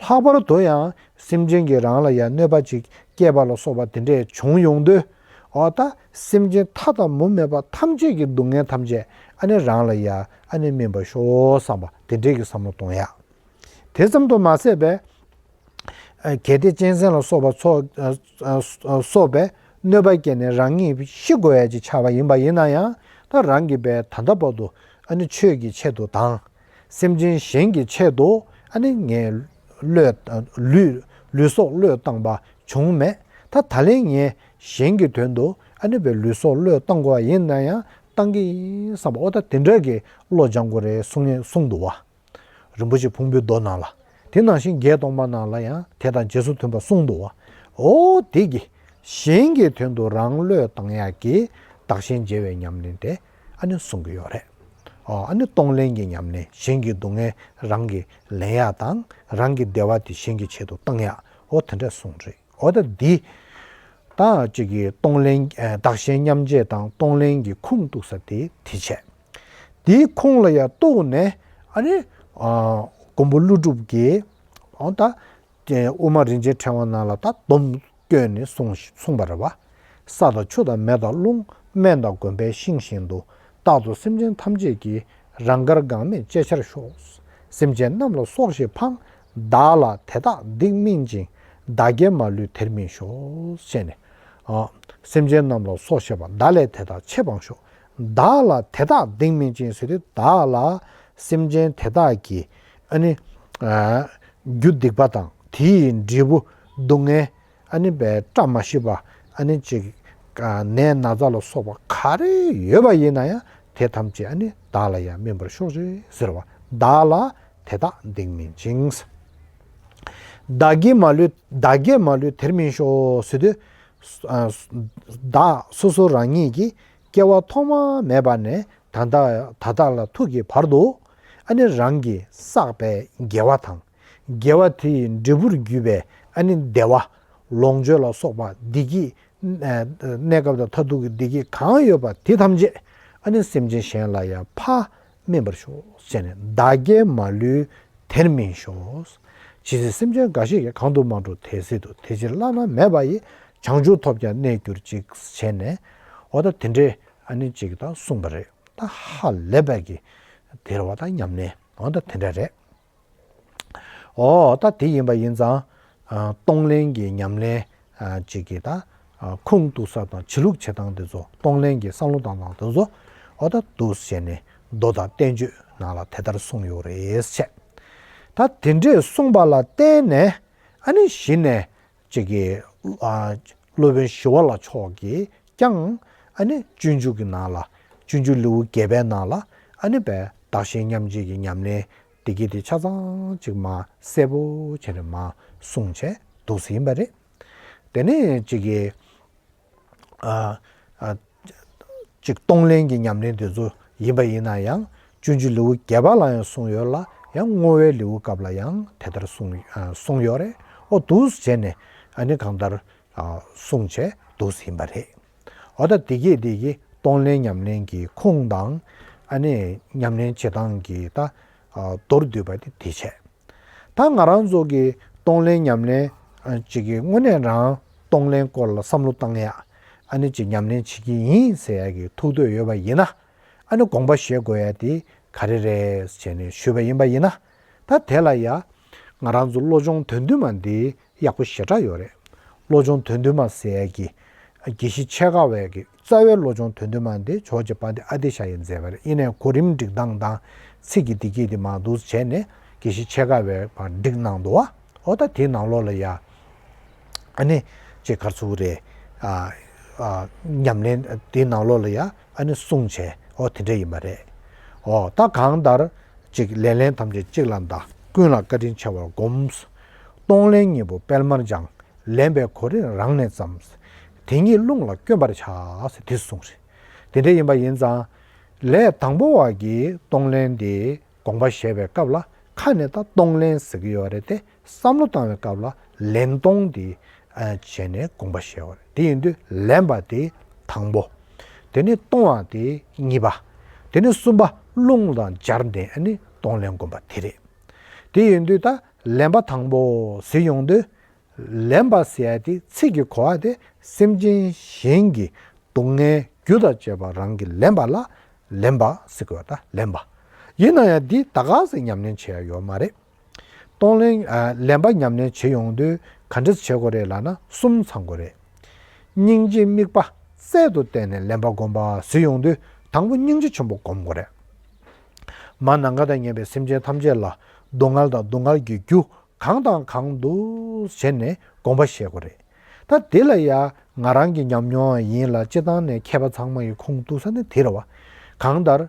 ལྷག་པར་དུ་ཡང་སེམས་ཅན་གྱིས་རང་ལ་ཡ་གནོད་པ་ཅིག་བསྐྱལ་བ་ལ་སོགས་པ་དེ་འདྲས་བྱུང་ཡོང་དུས། འོ་ད་སེམས་ཅན་མཐའ་དང་མུ་མེད་པ་ཐམས་ཅད་ཀྱི་སྡུག་བསྔལ་ཐམས་ཅད་ཨ་ནི་རང་ལ་ཡ་ཨ་ནི་སྨིན་པར་ཤོག་བསམ་པ་དེ་འདྲས་ཀྱི་བསམ་བློ་གཏོང་ཡ། དེ་ཙམ་དུ་མ་ཟད་པའི། ཨ་གལ་ཏེ་གཅན་གཟན་ལ་སོགས་པ་ཚོ། ཨ་ཨ་སོགས་པའི་གནོད་པ་བསྐྱལ་ནས་རང་ཉིད་ཤི་དགོས་ཡ་ཅིག་ཆགས་པ་ཡིན་པ་ཡིན་ན་ཡང་། ད་རང་གིས་བས་ད་ལྟ་བར་དུ་ཨ་ནི་ཆོས་ཀྱི་ཆེད་དུ་དང་། སེམས་ཅན་གཞན་གྱི་ཆེད་དུ་ཨ་ནི་ངས་བློས། ལུས་ལུས་སྲོག་བློས་བཏང་པ་བྱུང་མེད། ད་ད་ལན་ངས་གཞན་གྱི་དོན་དུ་ཨ་ནི་བས་ལུས་སྲོག་བློས་བཏང་དགོས་པ་ཡིན་ན་ཡང་བཏང་གི་ཡིན་བསམ་པ། འོ་ད་དེ་འདྲ་གི་བློ་སྦྱང་དགོས་རེད་གསུང་ངེས་གསུངས་འདུག་བ། རིན་པོ་ཆེ་ཕུང་པོའི་མདོ་ནང་ལ། དེ་ནང་བཞིན་བརྒྱད་སྟོང་པ་ནང་ལ་ཡང་དེ་དང་རྗེས་སུ་མཐུན་པ་གསུངས་འདུག་བ། འོ་དེ་གི་གཞན་གྱི་དོན་དུ་རང་བློས་བཏང་ཡག་གི་བདག་གཞན་བརྗེ་བའི་ཉམས་ལེན་དེ་ཨ་ནི་གསུང་གི་ཡོད་རེད། ཨོ་ཨ་ནི་གཏོང་ལེན་གྱི་ཉམས་ལེན། གཞན་གྱི་སྡུག་བསྔལ་རང་གིས་ལེན་ཡག་དང་། རང་གི་བདེ་བ་དེ་གཞན་གྱི་ཆེད་དུ་བཏང་ཡག་འོ་དེ་འདྲ་གསུངས་རེད། འོ་ད་འདི་ད་ཅིག་གི་གཏོང་ལེན། ཨ་བདག་གཞན་མཉམ་བརྗེ་དང་གཏོང་ལེན་གྱི་ཁུངས་གཏུགས་ས་དེ་དེ་བྱས། དེའི་ཁུངས་ལ་ཡང་གཏུགས་ནས་ཨ་ནི་ཨ་མགོན་པོ་ཀླུ་སྒྲུབ་ཀྱིས་འོ་ད་དབུ་མ་རིན་ཆེན་ཕྲེང་བ་ནང་ལ་ད་སྡོམ་བཀོད་ནས་གསུངས་གསུངས་པ་རེད་བ། ས་དང་ཆུ་དང་མེ་དང་རླུང་། སྨན་དང་དགོན་པའི་ཤིང་བཞིན་དུ། རྟག་ཏུ་སེམས་ཅན་ཐམས་ཅད་ཀྱི། རང་དགར་འགག་མེད་སྤྱད་བྱར་ཤོག། སེམས་ཅན་རྣམས་ལ་སྲོག་ཤིང་འཕང་། བདག་ལ་དེ་དག་སྡིག་སྨིན་ཅིང་། བདག་བསྐྱེད་མ་ལུས་དེར་སྨིན་ཤོག། ཟེར་ནས། ཨ་སེམས་ཅན་རྣམས་ལ་སྲོག་ཤིང་འཕང་། བདག་ལ་དེ་དག་ཆེས་འཕང་ཤོག། བདག་ལ་དེ་དག་སྡིག་སྨིན་ཅིང་ཟེར་དུས་བདག་ལ་སེམས་ཅན་དེ་དག་གི་ཨ་ནི་ཨ་རྒྱུ་སྡིག་པ་དང་དེའི་འབྲས་བུ་སྡུག་བསྔལ། ཨ་ནི་བས་བཀྲ་མ་ཤིས་པ། ཨ་ནི་ཅིག་ནད་ན་ཚ་ལ་སོགས་པ་ག་རེ་ཡོད་པ་ཡིན་ན་ཡང་དེ་ཐམས་ཅད་ཨ་ནི་བདག་ལ་ཡང་སྨིན་པར་ཤོག་ཅིག་ཟེར་བ། བདག་ལ་དེ་དག་སྡིག་སྨིན་ཅིང་། བདག་བསྐྱེད་མ་ལུས། བདག་བསྐྱེད་མ་ལུས་དེར་སྨིན་ཤོག་ཟེར་དུས། ཨ་བདག་སོ་སོ་རང་ཉིད་ཀྱི་སྐྱེ་བ་ཐོག་མ་མེད་པ་ནས་ད་ལྟ་ད་ལྟ་ལ་ཐུག་གི་བར་དུ་ཨ་ནི་རང་གིས་བསགས་པའི་དགེ་བ་དང་། དགེ་བ་དེ་ཡི་འབྲས་བུར་གྱུར་པའི་ཨ་ནི་བདེ་བ། ལོངས་སྤྱོད་ལ་སོགས་པ་བདེ་སྐྱིད། ཨ་གནས་སྐབས་དང་མཐར་ཐུག་གི་བདེ་སྐྱིད་གང་ཡོད་པ་དེ་ཐམས་ཅད་ཨ་ནི་སེམས་ཅན་གཞན་ལ་ཡང་ཕར་སྨིན་པར་ཤོག་ཟེར་ནས། བདག་བསྐྱེད་མ་ལུས་དེར་སྨིན་ཤོག། ཇི་སྲིད་སེམས་ཅན་འགའ་ཞིག་གིས། གང་དུ་མ་འགྲོ་དེ་སྲིད་དུ། དེ་ཕྱིར་བླ་ན་མེད་པ་ཡི། བྱང་ཆུབ་ཐོབ་ཀྱང་གནས་གྱུར་ཅིག་བྱས་ནས། འོ་ད་དེ་འདྲའི་ཨ་ནི་ཅིག་ད་གསུངས་པ་རེད། ད་ཧ་ལས་པའི་གི་དེ་རེད་བ། ད་ཉམས་ལེན་འོ་ད་དེ་འདྲ་རེད། འོ་ད་དེ་ཡིན་པ་ཡིན་ཙང་། ཨ་གཏོང་ལེན་གྱི་ཉམས་ལེན་ཨ་ཅིག་གི་ད་ཨ་ཁུངས་གཏུགས་ས་དང་བྱེད་ལུགས་བྱེད་སྟངས་དེ་ཚོ། གཏོང་ལེན་གྱི་བསམ་བློ་བཏང་སྟངས་དེ་ཚོ། འོ་ད་འདུག་སེ་བྱས་ནས་མདོ་དང་བསྟན་བཅོས་ནང་ལ་དེ་ལྟར་གསུངས་ཡོད་རེད་ཟེར། ད་དེ་འདྲས་གསུངས་པ་ལ་བརྟེན་ནས་ཨ་ནི་གཞི་ནས་ཅིག་གི་ཨ་སློབ་དཔོན་ཞི་བ་ལྷ་མཆོག་གིས་ཀྱང་ཨ་ནི་སྤྱོད་འཇུག་གི་ནང་ལ། སྤྱོད་འཇུག་ལེའུ་བརྒྱད་པའི་ནང་ལ་ཨ་ནི་བས་བདག་གཞན་མཉམ་བརྗེ་གི་ཉམས་ལེན་དེ་གི་དེ་ཆ་ཚང་ཅིག་མར་གསལ་པོ་བྱས་ནས་མར་གསུངས་བྱས་འདུག་སེ་ཡིན་པ་རེད། དེ་ནས་ཅིག་གི་ཨ་ཨ་ཅིག་གཏོང་ལེན་གྱི་ཉམས་ལེན་དེ་ཚོ་ཡིན་པ་ཡིན་ན་ཡང་། སྤྱོད་འཇུག་ལེའུ་བརྒྱད་པ་ལ་ཡང་གསུངས་ཡོད་ལ། ཡང་བསྔོ་བའི་ལེའུ་སྐབས་ལ་ཡང་དེ་ལྟར་གསུངས་ཨ་གསུངས་ཡོད་རེད། འོ་འདུག་སེ་བྱས་ནས་ཨ་ནི་གང་ལྟར་ཨ་གསུངས་བྱས་འདུག་སེ་ཡིན་པ་རེད། འོ་ད་དེ་གས་དེ་གི་གཏོང་ལེན་ཉམས་ལེན་གྱི་ཁུངས་དང་། ཨ་ནི་ཉམས་ལེན་བྱེད་སྟངས་ཀྱི་ད་ཨ་མདོར་བསྡུས་པ་དེ་དེ་བྱས། ད་ང་རང་ཚོ་གི་གཏོང་ལེན་ཉམས་ལེན་ཨ་ཅིག་གི་དངོས་གནས་རང་གཏོང་ལེན་སྐོར་ལ་བསམ་བློ་བཏང་ཡ། ཨ་ནི་ཅིག་ཉམས་ལེན་བྱེད་ཀྱི་ཡིན་ཟེར་ཡ་གི་ཐུགས་འདོད་ཡོད་པ་ཡིན་ན། ཨ་ནི་དགོངས་པ་བཞེས་དགོས་ཡ་དེ་ག་རེ་རེད་ཟེར་ནས་ཞུས་པ་ཡིན་པ་ཡིན་ན། ད་དེ་ལ་ཡ་ང་རང་ཚོ་བློ་སྦྱོང་དོན་བསྡུས་མ་འདི་ཡག་པོ་ཞེ་དྲག་ཡོད་རེད། བློ་སྦྱོང་དོན་བསྡུས་མ་ཟེར་ཡ་གི་དགེ་བཤེས་ཆེ་ཁ་བའི་གི་རྩ་བའི་བློ་སྦྱོང་དོན་བསྡུས་མ་འདི་ཇོ་བོ་རྗེ་དཔལ་ལྡན་ཨ་ཏི་ཤ་ཡིས་མཛད་པ་རེད། ཡིན་ནའི་གོ་རིམ་སྒྲིག་སྟངས་དང་ཚིག་གི་བསྡུས་རྒྱུ་དེ་མར་འདུག་བྱས་ནས་དགེ་བཤེས་ཆེ་ཁ་བས་མར་སྒྲིག་གནང་འདུག་བ། འོ་ད་དེའི་ནང་ལོགས་ལ་ཡ་ཨ་ནི་ཅིག་ག་རེ་ཟེར་དགོས་རེད། ཨ་ཨ་ཉམས་ལེན་དེའི་ནང་ལོགས་ལ་ཡ་ཨ་ནི་གསུངས་བྱས། འོ་དེ་འདྲ་ཡིན་པ་རེད། འོ་ད་གང་ལྟར་ཅིག་ལེ་ལན་ཐམས་ཅད་གཅིག་ལ་བཟླ། ཀུན་ལ་བཀའ་དྲིན་ཆེ་བར་བསྒོམ། གཏོང་ལེན་གཉིས་པོ་སྤེལ་མར་སྦྱང་། ལེན་པའི་གོ་རིམ་རང་ནས་བརྩམས། དེ་ཉིད་རླུང་ལ་བསྐྱོན་པར་བྱ། ཟེར་དེ་གསུངས་རེད། དེ་འདྲ་ཡིན་པ་ཡིན་ཙང་། ལས་དང་པོ་བ་གི་གཏོང་ལེན་དེ་དགོངས་པ་བཞེས་པའི་སྐབས་ལ་ཁ་ནས་ད་གཏོང་ལེན་ཟེར་གྱི་ཡོད་རེད་དེ། བསམ་བློ་བཏང་བའི་སྐབས་ལ་ལེན་གཏོང་དེ་ཨ་བྱས་ནས་དགོངས་པ་བཞེས་པ་རེད། དེ་ཡིན་དུས་ལེན་པ་དེ་དང་པོ། དེ་ནས་གཏོང་བ་དེ་གཉིས་པ། དེ་ནས་གསུམ་པ་རླུང་དང་སྦྱར་ནས་ཨ་ནི་གཏོང་ལེན་སྒོམ་པ་དེ་རེད། དེ་ཡིན་དུས་ད་ལེན་པ་དང་པོ་ཟེར་ཡོང་དུས། ལེན་པ་ཟེར་ཡ་དེ་ཚིག་གི་གོ་བ་དེ་སེམས་ཅན་གཞན་གྱི་སྡུག་བསྔལ་རྒྱུ་དང་བཅས་པ་རང་གིས་ལེན་པ་ལ་ལེན་པ་ཟེར་དགོས་པ། ད་ལེན་པ་ཡིན་ན་ཡང་འདི་ད་ག་ཟེ་ཉམས་ལེན་བྱེད་ཡ་ཡོད་མ་རེད། གཏོང་ལེན་ཨ་ལེན་པ་ཉམས་ལེན་བྱེད་ཡོང་དུས་ག་འདྲ་བྱེད་དགོས་རེད་ལབ་ན་གསུམ་ཚང་དགོས་རེད། སྙིང་རྗེ་དམིགས་པ་རྩལ་དུ་བསྟན་ནས་ལེན་པ་སྒོམ་པ་ཟེར་ཡོང་དུས་དང་པོ་སྙིང་རྗེ་ཆེན་པོ་སྒོམ་དགོས་རེད། མ་ནམ་མཁའ་དང་མཉམ་པའི་སེམས་ཅན་ཐམས་ཅད་ལ་སྡུག་བསྔལ་དང་སྡུག་བསྔལ་གྱི་རྒྱུ་གང་དང་གང་འདུག་ཟེར་ནས་དགོངས་པ་བཞེས་དགོས་རེད། ད་དེ་ལ་ཡ་ང་རང་གི་ཉམས་མྱོང་ཡིན་ལ་སྤྱིར་བཏང་ནས་མཁས་པ་ཚང་མ་ཡི་ཁུངས་གཏུགས་ས་ནི་དེ་རེད་བ། གང་ལྟར།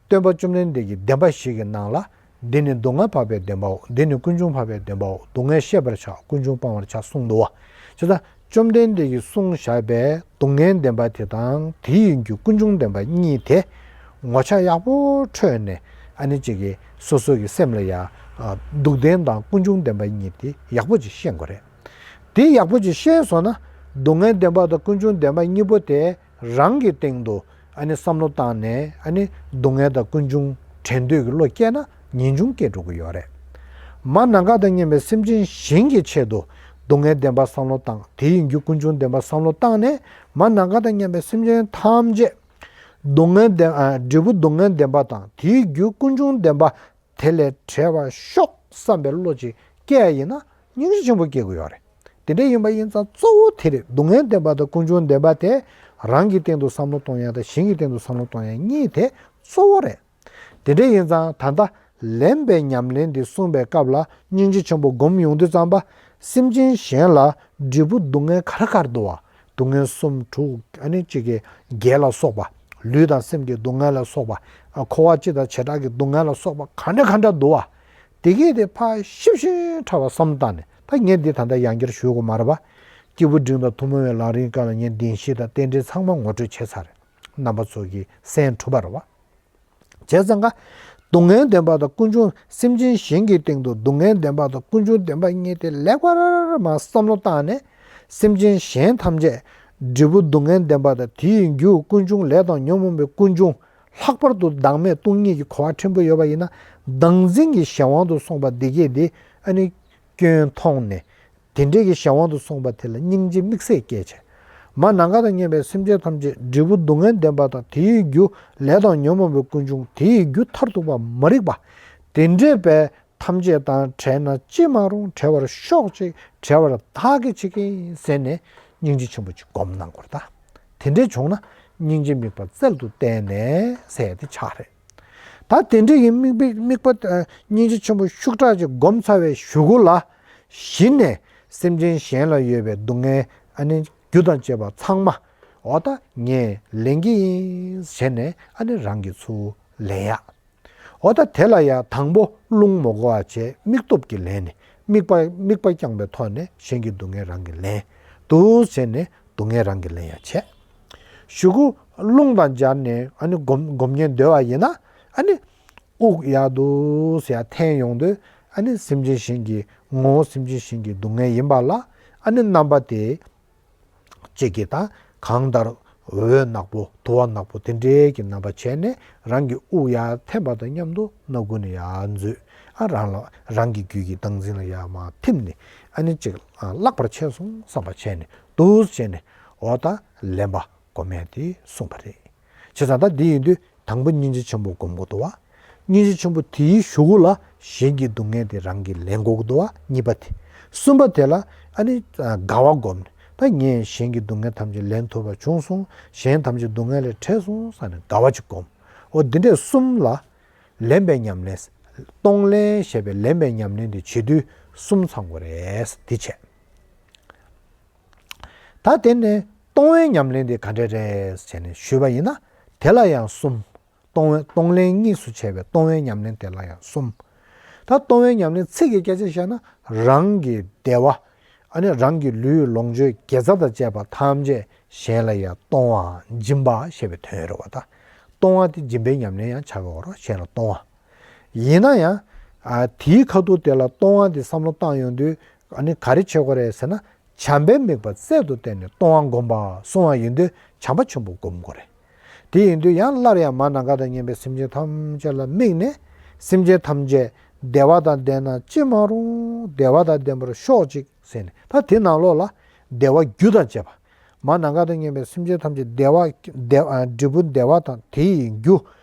སྟོན་པ་བཅོམ་ལྡན་འདས་ཀྱི་བདེན་པ་བཞི་གི་ནང་ལ། འདི་ནི་སྡུག་བསྔལ་འཕགས་པའི་བདེན་པའོ། འདི་ནི་ཀུན་འབྱུང་འཕགས་པའི་བདེན་པའོ། སྡུག་བསྔལ་ཤེས་པར་བྱ། ཀུན་འབྱུང་སྤང་བར་བྱ་གསུངས་འདུག་བ། བྱས་ཙང་བཅོམ་ལྡན་འདས་ཀྱིས་གསུངས་བཞག་པའི་སྡུག་བསྔལ་བདེན་པ་དེ་དང་དེ་ཡི་རྒྱུ་ཀུན་འབྱུང་བདེན་པ་གཉིས་དེ་ངོ་ཆ་ཡག་པོ་འཕྲོད་ནས་ཨ་ནི་གཅིག་གིས་སོ་སོ་གི་སེམས་ལ་ཡ་སྡུག་བདེན་དང་ཀུན་འབྱུང་བདེན་པ་གཉིས་དེ་ཡག་པོ་ཅིག་ཤེས་དགོས་རེད། དེ་ཡག་པོ་ཅིག་ཤེས་སོང་ན། སྡུག་བསྔལ་བདེན་པ་དང་ཀུན་འབྱུང་བདེན་པ་གཉིས་པོ་དེ་རང་གི་སྟེང་དུ་ཨ་ནི་བསམ་བློ་བཏང་ནས། ཨ་ནི་སྡུག་བསྔལ་དང་ཀུན་འབྱུང་དྲན་འདོད་ཀྱི་བློ་སྐྱེས་ན་ངེས་འབྱུང་སྐྱེ་འགྲོ་གི་ཡོད་རེད། མར་ནམ་མཁའ་དང་མཉམ་པའི་སེམས་ཅན་གཞན་གྱི་ཆེད་དུ་སྡུག་བསྔལ་བདེན་པ་བསམ་བློ་བཏང་། དེའི་རྒྱུ་ཀུན་འབྱུང་བདེན་པ་བསམ་བློ་བཏང་ནས། མར་ནམ་མཁའ་དང་མཉམ་པའི་སེམས་ཅན་ཐམས་ཅད་སྡུག་བསྔལ་བདེན། ཨ། འབྲས་བུ་སྡུག་བསྔལ་བདེན་པ་དང་དེའི་རྒྱུ་ཀུན་འབྱུང་བདེན་པ་དེ་ལས་བྲལ་བར་ཤོག་བསམ་པའི་བློ་ཅིག་སྐྱེ་ཡ་ཡིན་ན། སྙིང་རྗེ་ཆེན་པོ་སྐྱེ་དགོས་ཡོད་རེད། དེ་འདྲ་ཡིན་པ་ཡིན་ཙང་གཙོ་བོ་དེ་རེད། སྡུག་བསྔལ་བདེན་པ་དང་ཀུན་འབྱུང་བདེན་པ་དེ་རང་གི་སྟེང་དུ་བསམ་བློ་གཏོང་ཡ་དང་གཞན་གྱི་སྟེང་དུ་བསམ་བློ་གཏོང་ཡ་གཉིས་དེ་གཙོ་བོ་རེད། དེ་འདྲ་ཡིན་ཙང་ད་ལྟ་ལེན་པའི་ཉམས་ལེན་འདི་གསུངས་པའི་སྐབས་ལ། སྙིང་རྗེ་ཆེན་པོ་སྒོམ་ཡོང་དུས་ཙམ་པ། སེམས་ཅན་གཞན་ལ་འབྲས་བུ་སྡུག་བསྔལ་ག་རེ་ག་རེ་འདུག་བ། སྡུག་བསྔལ་གསུམ་དྲུག་ཨ་ནི་གཅིག་གི་བརྒྱད་ལ་སོགས་པ། ལུས་དང་སེམས་ཀྱི་སྡུག་བསྔལ་ལ་སོགས་པ། ཨ། འཁོར་བ་སྤྱི་དང་བྱེ་བྲག་གི་སྡུག་བསྔལ་ལ་སོགས་པ་ག་འདྲ་ག་འདྲ་འདུག་བ། དེ་གས་དེ་ཕར་ཞིབ་ཞིབ་ཕྲ་བ་བསམ་བཏང་ནས། ད་ངས་འདི་ད་ལྟ་ཡང་བསྐྱར་ཞུ་དགོས་མ་རེད་པ། སྐྱེས་བུ་འབྲིང་དང་ཐུན་མོང་བའི་ལམ་རིམ་སྐབས་ལ་ངས་བདེན་བཞི་དང་རྟེན་འབྲེལ་ཚང་མ་ངོ་སྤྲོད་བྱས་ཚར་རེད། རྣམ་པ་ཚོ་གིས་གསན་གྲུབ་པ་རེད་པ། བྱས་ཙང་ཀ། སྡུག་བསྔལ་བདེན་པ་དང་ཀུན་འབྱུང་། སེམས་ཅན་གཞན་གྱི་སྟེང་དུ་སྡུག་བསྔལ་བདེན་པ་དང་ཀུན་འབྱུང་བདེན་པ་གཉིས་དེ་ལེགས་པར་མར་བསམ་བློ་བཏང་ནས། སེམས་ཅན་གཞན་ཐམས་ཅད་འབྲས་བུ་སྡུག་བསྔལ་བདེན་པ་དང་དེའི་རྒྱུ་ཀུན་འབྱུང་ལས་དང་ཉོན་མོངས་པའི་ཀུན་འབྱུང་། ལྷག་པར་དུ་བདག་མེད་སྟོང་ཉིད་ཀྱི་གོ་བ་ཕྲན་བུ་ཡོད་པ་ཡིན་ན། བདག་འཛིན་གྱི་གཞན་དབང་དུ་སོང་བ་འདི་གས་དེ་ཨ་ནི་སྐྱོན་མཐོང་ནས། དེ་འདྲའི་གི་གཞན་དབང་དུ་སོང་བ་དེ་ལ་སྙིང་རྗེ་དམིགས་བསལ་སྐྱེས་བྱས། མར་ནམ་མཁའ་དང་མཉམ་པའི་སེམས་ཅན་ཐམས་ཅད་འབྲས་བུ་སྡུག་བསྔལ་བདེན་པ་དང་དེའི་རྒྱུ་ལས་དང་ཉོན་མོངས་པའི་ཀུན་འབྱུང་། དེའི་རྒྱུ་མཐར་ཐུག་པ་མ་རིག་པ། དེ་འདྲའི་བས་ཐམས་ཅད་དང་བྲལ་ན་ཅི་མ་རུང་། བྲལ་བར་ཤོག་ཅིག་བྲལ་བར་བདག་གིས་བྱེད་ཀྱིན་ཟེར་ནས་སྙིང་རྗེ་ཆེན་པོ་ཅིག་སྒོམ་གནང་དགོས་རེད་ད། དེ་འདྲའི་བྱུང་ན་སྙིང་རྗེ་དམིགས་པ་རྩལ་དུ་བསྟན་ནས་ཟེར་ཡ་དེ་ཆགས་རེད། ད་དེ་འདྲ་ཡི་དམིགས་པའི་དམིགས་པ། ཨ། སྙིང་རྗེ་ཆེན་པོ་ཤུགས་དྲག་ཅིག་སྒོམ་ཚར་བའི་གཞུག་གུ་ལ། གཞི་ནས་སེམས་ཅན་གཞན་ལ་ཡོད་པའི་སྡུག་བསྔལ་ཨ་ནི་རྒྱུ་དང་བཅས་པ་ཚང་མ། འོ་ད་ངས་ལེན་གྱི་ཡིན་ཟེར་ནས་ཨ་ནི་རང་གིས་ཚུར་ལེན་ཡ། འོ་ད་དེ་ལ་ཡ་དང་པོ་རླུང་མ་གོ་བ་བྱས། དམིགས་སྟོབས་ཀྱིས་ལེན་ནས། དམིགས་པ་དམིགས་པ་བསྐྱངས་པའི་ཐོག་ནས་གཞན་གྱི་སྡུག་བསྔལ་རང་གིས་ལེན། འདུག་བྱས་ནས་སྡུག་བསྔལ་རང་གིས་ལེན་ཡ་བྱས། གཞུག་གུ་རླུང་དང་སྦྱར་ནས་ཨ་ནི་སྒོམ་སྒོམ་ཉན་འདོད་པ་ཡིན་ན། ཨ་ནི་དབུགས་ཡར་འདུག་སེ་ཡར་འཐེན་ཡོང་དུས། ཨ་ནི་སེམས་ཅན་གཞན་གྱི་ངོ་བོ་སེམས་ཅན་གཞན་གྱི་སྡུག་བསྔལ་ཡིན་པ་ལ། ཨ་ནི་རྣམ་པ་དེ་གཅིག་གིས་ད་གང་ལྟར་འོད་ནག་པོ་དུ་བ་ནག་པོ་དེ་འདྲའི་གི་རྣམ་པ་བྱས་ནས། རང་གི་དབུགས་ཡར་འཐེན་པ་དང་མཉམ་དུ་སྣ་ཁུག་ནས་ཡར་འཛུལ། ཨ། རང་ལ་རང་གི་རྒྱུད་ཀྱི་བདག་འཛིན་ལ་ཡར་མར་ཐིམ་ནས། ཨ་ནི་གཅིག་ཨ། བརླག་པར་བྱས་སོང་བསམ་པ་བྱས་ནས། འདུག་བྱས་ནས་འོ་ད་ལེན་པ་སྒོམ་ཡ་དེ་གསུངས་པ་རེད། བྱས་ཙང་ད་འདི་ཡིན་དུས་དང་པོ་སྙིང་རྗེ་ཆེན་པོ་སྒོམ་དགོས་འདུག་བ། སྙིང་རྗེ་ཆེན་པོ་དེའི་གཞུག་གུ་ལ་གཞན་གྱི་སྡུག་བསྔལ་དེ་རང་གིས་ལེན་དགོས་ཀྱི་འདུག་བ། གཉིས་པ་དེ། གསུམ་པ་དེ་ལ་ཨ་ནི་དགའ་བ་སྒོམ་ནས། ད་ངས་གཞན་གྱི་སྡུག་བསྔལ་ཐམས་ཅད་ལེན་ཐུབ་པ་བྱུང་སོང་། གཞན་ཐམས་ཅད་སྡུག་བསྔལ་ལས་བྲལ་སོང་བསམ་ནས་དགའ་བ་ཅིག་སྒོམ། འོ་འདི་འདྲས་གསུམ་ལ། ལེན་པའི་ཉམས་ལེན། གཏོང་ལེན་ཞེས་པའི་ལེན་པའི་ཉམས་ལེན་དེ་བྱེད་དུས་གསུམ་ཚང་དགོས་རེད། འདི་བྱས། ད་དེ་ནས་གཏོང་བའི་ཉམས་ལེན་དེ་ག་འདྲ་རེད་ཟེར་ནས་ཞུས་པ་ཡིན་ན། དེ་ལ་ཡང་གསུམ། གཏོང་བའི་གཏོང་ལེན་གཉིས་སུ་ཕྱེ་བའི་གཏོང་བའི་ཉམས་ལེན་དེ་ལ་ཡང་གསུམ། ད་གཏོང་བའི་ཉམས་ལེན་ཚིག་གི་སྐད་ཆ་བཤད་ན། རང་གི་བདེ་བ། ཨ་ནི་རང་གི་ལུས་ལོངས་སྤྱོད་དགེ་རྩ་དང་བཅས་པ་ཐམས་ཅད་གཞན་ལ་ཡང་གཏོང་བ་སྦྱིན་པ་ཞེས་པའི་དོན་ཡོད་རེད་བ། ད་གཏོང་བ་དེ་སྦྱིན་པའི་ཉམས་ལེན་ཡང་ཆགས་ཀྱི་ཡོད་རེད། གཞན་ལ་གཏོང་བ། ཡིན་ན་ཡང་། ཨ། དེའི་ཁ་ཐུག་དེ་ལ་གཏོང་བ་དེ་བསམ་བློ་བཏང་ཡོང་དུས། ཨ་ནི་ག་རེ་བྱེད་དགོས་རེད་ཟེར་ན། བྱམས་པའི་དམིགས་པ་རྩལ་དུ་བསྟན་ནས་གཏོང་བ་སྒོམ་པ་གསུང་བ་ཡིན་དུས། བྱམས་པ་ཆེན་པོ་སྒོམ་དགོས་རེད། དེ་ཡིན་དུས་ཡང་སླར་ཡང་མར་ནམ་མཁའ་དང་མཉམ་པའི་སེམས་ཅན་ཐམས་ཅད་ལ་དམིགས་ནས། སེམས་ཅན་ཐམས་ཅད་བདེ་བ་དང་ལྡན་ན་ཅི་མ་རུང་། བདེ་བ་དང་ལྡན་པར་ཤོག་ཅིག་ཟེར་ནས། ད་དེ་ནང་ལོགས་ལ་བདེ་བ་རྒྱུ་དང་བཅས་པ། མར་ནམ་མཁའ་དང་མཉམ་པའི་སེམས་ཅན་ཐམས་ཅད་བདེ་བ། བདེ། ཨ། འབྲས་བུ་བདེ་བ་དང་དེ་ཡི་རྒྱུ།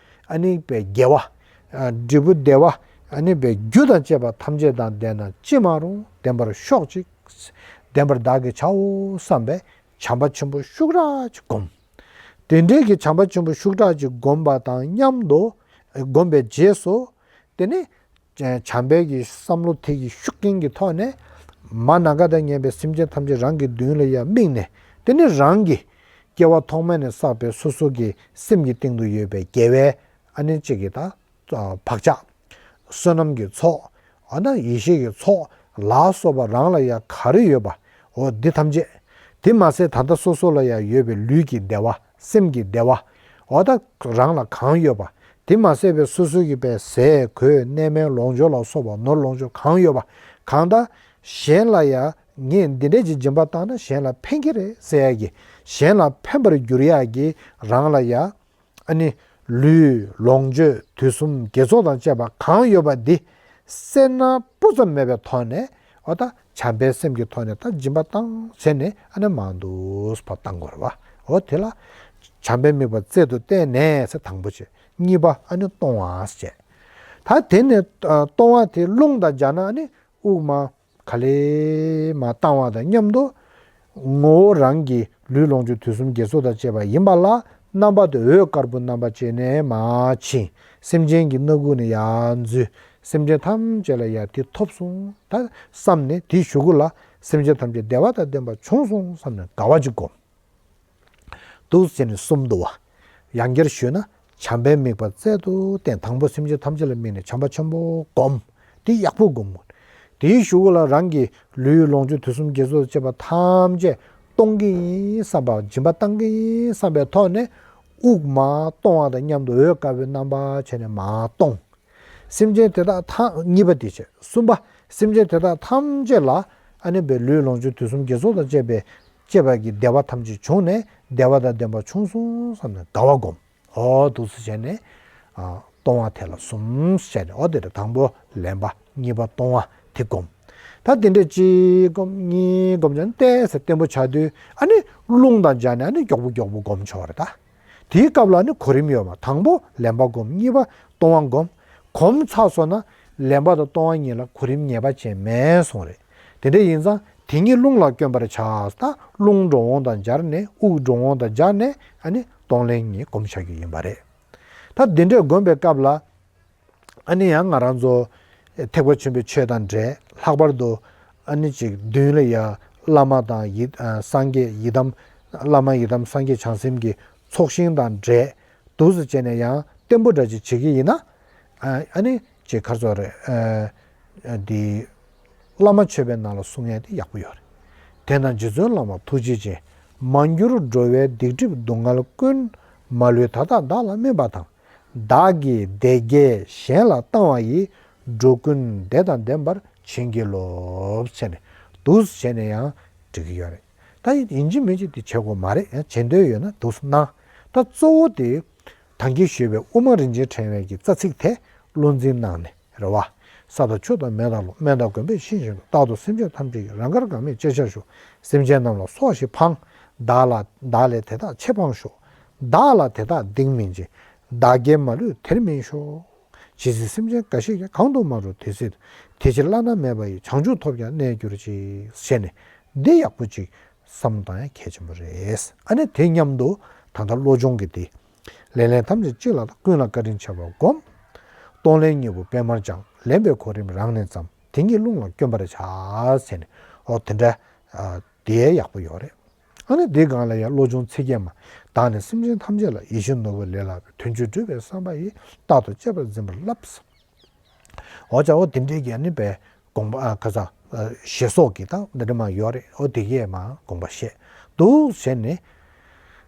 ཨ་ནི་བའི་དགེ་བ། ཨ། འབྲས་བུ་བདེ་བ། ཨ་ནི་བའི་རྒྱུ་དང་བཅས་པ་ཐམས་ཅད་དང་ལྡན་ན་ཅི་མ་རུང་། ལྡན་པར་ཤོག་ཅིག་ལྡན་པར་བདག་གིས་བྱའོ་བསམ་པའི་བྱམས་པ་ཆེན་པོ་ཤུགས་དྲག་ཅིག་སྒོམ། དེ་འདྲའི་གི་བྱམས་པ་ཆེན་པོ་ཤུགས་དྲག་ཅིག་སྒོམ་པ་དང་མཉམ་དུ། སྒོམ་པའི་རྗེས་སུ། དེ་ནས་བྱམས་པའི་གི་བསམ་བློ་དེ་གི་ཤུགས་རྐྱེན་གྱི་ཐོག་ནས། མར་ནམ་མཁའ་དང་མཉམ་པའི་སེམས་ཅན་ཐམས་ཅད་རང་གི་མདུན་ལ་ཡར་དམིགས་ནས། དེ་ནས་རང་གི་སྐྱེ་བ་ཐོག་མ་ནས་བསགས་པའི་སོ་སོ་གི་སེམས་ཀྱི་སྟེང་དུ་ཡོད་པའི་དགེ་བའི། ཨ་ནི་གཅིག་གི་ད་བག་ཆགས། བསོད་ནམས་ཀྱི་ཚོགས། འོ་ན་ཡེ་ཤེས་ཀྱི་ཚོགས་ལ་སོགས་པ་རང་ལ་ཡང་ག་རེ་ཡོད་པ། འོ་འདི་ཐམས་ཅད། དེ་མ་ཟད་ད་ལྟ་སོ་སོ་ལ་ཡང་ཡོད་པའི་ལུས་ཀྱི་བདེ་བ། སེམས་ཀྱི་བདེ་བ། འོ་ད་རང་ལ་གང་ཡོད་པ། དེ་མ་ཟད་པའི་སོ་སོ་གི་པའི་ཟས་གོས་གནས་མལ་ལོངས་སྤྱོད་ལ་སོགས་པ། ནོར་ལོངས་སྤྱོད་གང་ཡོད་པ། གང་ལྟར་གཞན་ལ་ཡང་ ངས་འདི་འདྲས་ཀྱི་སྦྱིན་པ་བཏང་ན་གཞན་ལ་ཕན་གྱི་རེད་ཟེར་ཡ་གི། གཞན་ལ་ཕན་པར་འགྱུར་ཡ་གི་རང་ལ་ཡ། ཨ་ནི་ལུས་ལོངས་སྤྱོད་དུས་གསུམ་དགེ་ཚོགས་དང་བཅས་པ་གང་ཡོད་པ་འདི་སེར་སྣ་སྤུ་ཙམ་མེད་པའི་ཐོག་ནས། འོ་ད་བྱམས་པའི་སེམས་ཀྱི་ཐོག་ནས་ད་སྦྱིན་པ་བཏང་བྱས་ནས། ཨ་ནི་མང་དུ་བཏང་དགོས་རེད་བ། འོ་དེ་ལ་བྱམས་པའི་དམིགས་པ་རྩལ་དུ་བསྟན་ནས་ཟེར་དང་པོ་བྱས། གཉིས་པ་ཨ་ནི་གཏོང་བ་བྱས། ད་དེ་ནས་ཨ་གཏོང་བ་དེ་རླུང་དང་སྦྱར་ན། ཨ་ནི་དབུགས་མར་ག་ལེ་མར་བཏང་བ་དང་མཉམ་དུ། ངོ་བོ་རང་གི་ལུས་ལོངས་སྤྱོད་དུས་གསུམ་དགེ་ཚོགས་དང་བཅས་པ་ཡིན་པ་ལ། རྣམ་པ་དེ་འོད་དཀར་པོའི་རྣམ་པ་ཅན་ནས་མར་ཕྱིན། སེམས་ཅན་གྱི་སྣ་ཁུག་ནས་ཡར་འཛུལ། སེམས་ཅན་ཐམས་ཅད་ལ་ཡ་དེ་ཐོབ་སོང་ད་བསམ་ནས། དེའི་གཞུག་གུ་ལ་སེམས་ཅན་ཐམས་ཅད་བདེ་བ་དང་ལྡན་པ་བྱུང་སོང་བསམ་ནས་དགའ་བ་ཅིག་སྒོམ། འདུག་ཟེར་ནས་གསུམ་འདུག་བ། ཡང་བསྐྱར་ཞུས་ན། བྱམས་པའི་དམིགས་པ་རྩལ་དུ་བསྟན། དང་པོ་སེམས་ཅན་ཐམས་ཅད་ལ་དམིགས་ནས་བྱམས་པ་ཆེན་པོ་སྒོམ། དེ་ཡག་པོ་སྒོམ། དེའི་གཞུག་གུ་ལ་རང་གི་ལུས་ལོངས་སྤྱོད་དུས་གསུམ་དགེ་ཚོགས་བཅས་པ་ཐམས་ཅད་གཏོང་གི་ཡིན་བསམ་པ། སྦྱིན་པ་བཏང་གི་ཡིན་བསམ་པའི་ཐོག་ནས། དབུགས་མར་གཏོང་བ་དང་མཉམ་དུ་འོད་དཀར་པོའི་རྣམ་པ་བྱས་ནས་མར་གཏོང་། སེམས་ཅན་དེ་དག་ཐམས། གཉིས་པ་དེ་བྱས། གསུམ་པ། སེམས་ཅན་དེ་དག་ཐམས་ཅད་ལ། ཨ་ནི་བའི་ལུས་ལོངས་སྤྱོད་དུས་གསུམ་དགེ་ཚོགས་དང་བཅས་པའི་བཅས་པ་གི་བདེ་བ་ཐམས་ཅད་བྱུང་ནས་བདེ་བ་དང་ལྡན་པ་བྱུང་སོང་བསམ་ནས་དགའ་བ་སྒོམ། འོ་འདུག་སེ་བྱས་ནས། ཨ་གཏོང་བ་དེ་ལ་གསུམ་བྱས་ནས། འོ་དེ་རེད། དང་པོ་ལེན་པ། གཉིས་པ་གཏོང་བ་དེ་སྒོམ། ད་དེ་འདྲ་གཅིག་སྒོམ། གཉིས་སྒོམ་བྱས་ནས་ཏོག་ཙམ་བརྟན་པོ་ཆགས་དུས། ཨ་ནི་རླུང་དང་སྦྱར་ནས་ཨ་ནི་མགྱོགས་པོ་མགྱོགས་པོ་སྒོམ་ཆོག་རེད་ད། དེའི་སྐབས་ལ་ནི་གོ་རིམ་ཡོད་མ། དང་པོ་ལེན་པ་སྒོམ། གཉིས་པ་གཏོང་བ་སྒོམ། གོམས་ཚར་སོང་ན་ལེན་པ་དང་གཏོང་བ་གཉིས་ལ་གོ་རིམ་ངེས་པ་ཅན་མེད་གསུངས་རེད། དེ་འདྲ་ཡིན་ཙང་དེ་ཉིད་རླུང་ལ་བསྐྱོན་པར་བྱ། ད་རླུང་འགྲོ་འོང་དང་སྦྱར་ནས། དབུགས་འགྲོ་འོང་དང་སྦྱར་ནས། ཨ་ནི་གཏོང་ལེན་གཉིས་སྒོམ་བྱ་རྒྱུ་ཡིན་པ་རེད། ད་འདི་འདྲས་སྒོམ་པའི་སྐབས་ལ། ཨ་ནི་ཡང་ང་རང་ཚོ་ཐེག་པ་ཆེན་པོའི་ཆོས་དང་འབྲེལ། ལྷག་པར་དུ་ཨ་ནི་ཅིག་མདུན་ལ་ཡ་བླ་མ་དང་ཡི་ཨ་སངས་རྒྱས་ཡི་དམ། བླ་མ་ཡི་དམ་སངས་རྒྱས་བྱང་སེམས་ཀྱི་ཚོགས་ཞིང་དང་འབྲེལ། འདུག་སེ་བྱས་ནས་ཡང་བརྟན་པོ་འདྲ་ཅིག་བྱེད་ཀྱི་ཡིན་ན། ཨ་ཨ་ནི་ཅིག་ག་རེ་ཟེར་དགོས་རེད། ཨ་ཨ་འདི་བླ་མ་མཆོད་པའི་ནང་ལ་གསུང་ཡས་དེ་ཡག་པོ་ཡོད་རེད། དེས་ན་རྗེ་བཙུན་བླ་མ་ཐུགས་རྗེ་ཅན། མར་གྱུར་འགྲོ་བའི་སྡིག་སྒྲིབ་སྡུག་བསྔལ་ཀུན། མ་ལུས་མཐའ་དག་བདག་ལ་སྨིན་པ་དང་། བདག་གིས་བདེ་དགེ་གཞན་ལ་བཏང་བ་ཡིས། འགྲོ་ཀུན་བདེ་དང་ལྡན་པར་བྱིན་གྱིས་རློབས། ཟེར་ནས་འདུག་སེ་བྱས་ནས་ཡང་འགྲིག་གི་ཡོད་རེད། ད་ཡིན་གཅིག་མིན་གཅིག་དེ་བྱེད་དགོས་མ་རེད། ཡང་བྱེད་འདོད་ཡོད་ན་འདུག་སེ་གནང་། ད་གཙོ་བོ་དེ་ད་གིན་ཞུས་པའི་དབུ་མ་རིན་ཆེན་ཕྲེང་བའི་གི་རྩ་ཚིག་དེ་བློ་འཛིན་གནང་ནས། རེད་བ། ས་དང་ཆུ་དང་མེ་དང་རླུང་། སྨན་དང་དགོན་པའི་ཤིང་བཞིན་དུ། རྟག་ཏུ་སེམས་ཅན་ཐམས་ཅད་ཀྱི། རང་དགར་འགག་མེད་བཅས་ཆར་ཞོག་སེམས་ཅན་རྣམས་ལ་སོགས་ཤིག་ཕངས། བདག་ལ་བདག་ལས་དེ་དག་ཆེས་ཕངས་ཤོག་བདག་ལ་དེ་དག་སྡིག་མིན་འབྱིན། བདག་བསྐྱེད་མ་ལུས་དེར་སྨིན་ཤོག་ཇི་སྲིད་སེམས་ཅན་འགའ་ཞིག་ཀྱང་། གང་དུ་མ་འགྲོ་དེ་སྲིད་དུ། དེ་ཕྱིར་བླ་ན་མེད་པ་ཡི། བྱང་ཆུབ་ཐོབ་ཀྱང་གནས་གྱུར་ཅིག་ཟེར་ནས་འདི་ཡག་པོ་ཅིག་བསམ་བློ་བཏང་ཡ་གལ་ཆེན་པོ་རེད། ཨ་ནི་དེ་མཉམ་དུ་ད་ལྟ་བློ་སྦྱོང་གི་དེ། ལེན་ལེན་ཐམས་ཅད་གཅིག་ལ་བལྟ། ཀུན་ལ་བཀའ་དྲིན་ཆེ་བར་བསྒོམ། གཏོང་ལེན་གཉིས་པོ་སྤེལ་མར་སྦྱང་། ལེན་པའི་གོ་རིམ་རང་ནས་བརྩམ། དེ་ཉིད་རླུང་ལ་བསྐྱོན་པར་བྱ། ཟེར་ནས། འོ་དེ་འདྲ། ཨ་དེ་ཡག་པོ་ཡོད་རེད། ཨ་ནི་དེའི་སྒང་ལ་ཡང་བློ་སྦྱོང་ཚིག་བརྒྱད་མ། བདག་ནི་སེམས་ཅན་ཐམས་ཅད་ལ། ཡིད་བཞིན་ནོར་བུ་ལས་ལྷག་པའི། དོན་ཆེན་སྒྲུབ་པའི་བསམ་པ་ཡིས། རྟག་ཏུ་གཅེས་པར་འཛིན་པར་བསླབ། འོ་ཅག་འོ་དེ་འདྲའི་གི་ཨ་ནི་པའི་དགོངས་པ། ཨ་ཁ་ས་ཨ་ཞེས་སོགས་ཀྱི་ད་འདི་འདྲ་མ་ཡོད་རེད། འོ་དེ་གས་མ་དགོངས་པ་བཞེས་འདུག་བྱས་ནས།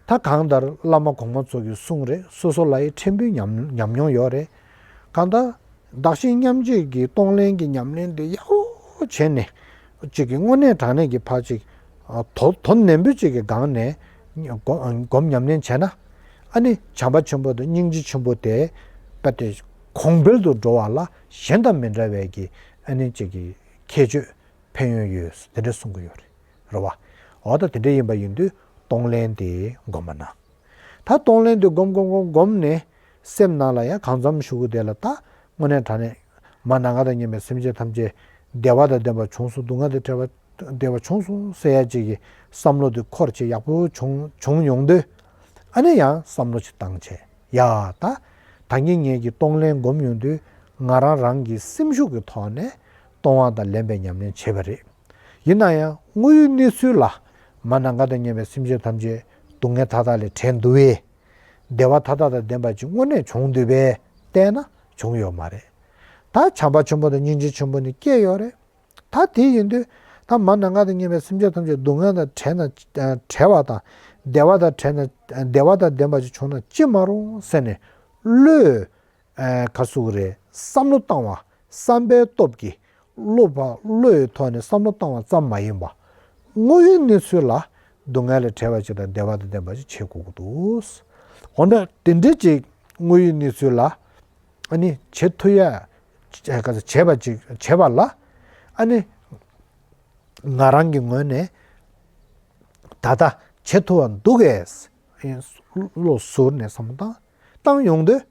ད་གང་ལྟར་བླ་མ་གོང་མ་ཚོ་གི་གསུང་རེད། སོ་སོ་ལ་ཡི་ཕྲན་བུའི་ཉམས་ཉམས་མྱོང་ཡོད་རེད། གང་ལྟར་བདག་གཞན་མཉམ་བརྗེ་གི་གཏོང་ལེན་གྱི་ཉམས་ལེན་དེ་ཡག་པོ་བྱས་ནས། གཅིག་གི་དངོས་གནས་དྲང་གནས་ཀྱི་ཕར་གཅིག་ཨ་དོ་དོ་ནན་པོ་གཅིག་གི་སྒང་ནས་སྒོམ་སྒོམ་ཉམས་ལེན་བྱས་ན། ཨ་ནི་བྱམས་པ་ཆེན་པོ་དང་སྙིང་རྗེ་ཆེན་པོ་དེ་རྦད་དེ་གོང་འཕེལ་དུ་འགྲོ་བ་ལ་གཞན་དང་མི་འདྲ་བའི་གི་ཨ་ནི་གཅིག་གི་ཁྱད་ཆོས་ཕན་ཡོན་ཡོད་དེ་འདྲ་གསུང་གི་ཡོད་རེད། རེད་བ། འོ་ད་དེ་འདྲ་ཡིན་པ་ཡིན་དུས་གཏོང་ལེན་དེ་སྒོམ་པ་ན། ད་གཏོང་ལེན་དེ་སྒོམ་སྒོམ་སྒོམ་སྒོམ་ནས་སེམས་ནང་ལ་ཡང་གང་འཚམ་ཞུ་གི་དེ་ལ་ད་དངོས་གནས་དྲང་གནས་མ་ནམ་མཁའ་དང་མཉམ་པའི་སེམས་ཅན་ཐམས་ཅད་བདེ་བ་དང་ལྡན་པ་བྱུང་སོང་། སྡུག་བསྔལ་དང་བྲལ་བ་བདེ་བ་བྱུང་སོང་ཟེར་ཡ་ཅིག་གི་བསམ་བློ་དེ་འཁོར་བྱས་ཡག་པོ་བྱུང་བྱུང་ཡོང་དུས། ཨ་ནི་ཡང་བསམ་བློ་ཅིག་བཏང་བྱས་ཡ་ད། ད་གིན་ངེད་ཀྱིས་གཏོང་ལེན་སྒོམ་ཡོང་དུས་ང་རང་རང་གི་སེམས་ཤུགས་ཀྱི་ཐོག་ནས་གཏོང་བ་དང་ལེན་པའི་ཉམས་ལེན་བྱས་པ་རེད། ཡིན་ན་ཡང་དངོས་ཡོད་གནས་ཚུལ་ལ་མ་ནམ་མཁའ་དང་མཉམ་པའི་སེམས་ཅན་ཐམས་ཅད་སྡུག་བསྔལ་མཐའ་དག་ལས་བྲལ་འདུག་བས། བདེ་བ་མཐའ་དག་དང་ལྡན་པ་ཅིག་དངོས་གནས་བྱུང་འདུག་པས་བལྟས་ན་བྱུང་ཡོད་མ་རེད། ད་བྱམས་པ་ཆེན་པོ་དང་སྙིང་རྗེ་ཆེན་པོ་ནི་སྐྱེས་ཡོད་རེད། ད་དེ་ཡིན་དུས་ད་མ་ནམ་མཁའ་དང་མཉམ་པའི་སེམས་ཅན་ཐམས་ཅད་སྡུག་བསྔལ་དང་བྲལ་ན་བྲལ་བ་དང་། བདེ་བ་དང་བྲལ་ན་བདེ་བ་དང་ལྡན་པ་ཅིག་བྱུང་ན་ཅི་མ་རུང་ཟེར་ནས་བློས། ཨ་ག་ཟེར་དགོས་རེད། བསམ་བློ་བཏང་བ། བསམ་པའི་སྟོབས་ཀྱིས་བློ་བ་བློ་ཡི་ཐོག་ནས་བསམ་བློ་བཏང་བ་ཙམ་མ་ཡིན་པ། དངོས་ཡོད་གནས་ཚུལ་ལ་སྡུག་བསྔལ་ལས་བྲལ་བ་ཅིག་དང་བདེ་བ་དང་ལྡན་པ་ཅིག་བྱེད་དགོས་ཀྱི་འདུག་འོ་ན་དེ་འདྲའི་ཅིག་དངོས་ཡོད་གནས་ཚུལ་ལ་ཨ་ནི་བྱེད་ཐུབ་ཡ་བྱེད་པ་ཅིག་བྱེད་པ་ལ་ཨ་ནི་ང་རང་གི་ངོས་ནས་ད་ལྟ་བྱེད་ཐུབ་པ་འདུག་གས་བློ་གཟུར་ནས་བསམ་བློ་བཏང་བཏང་ཡོང་དུས།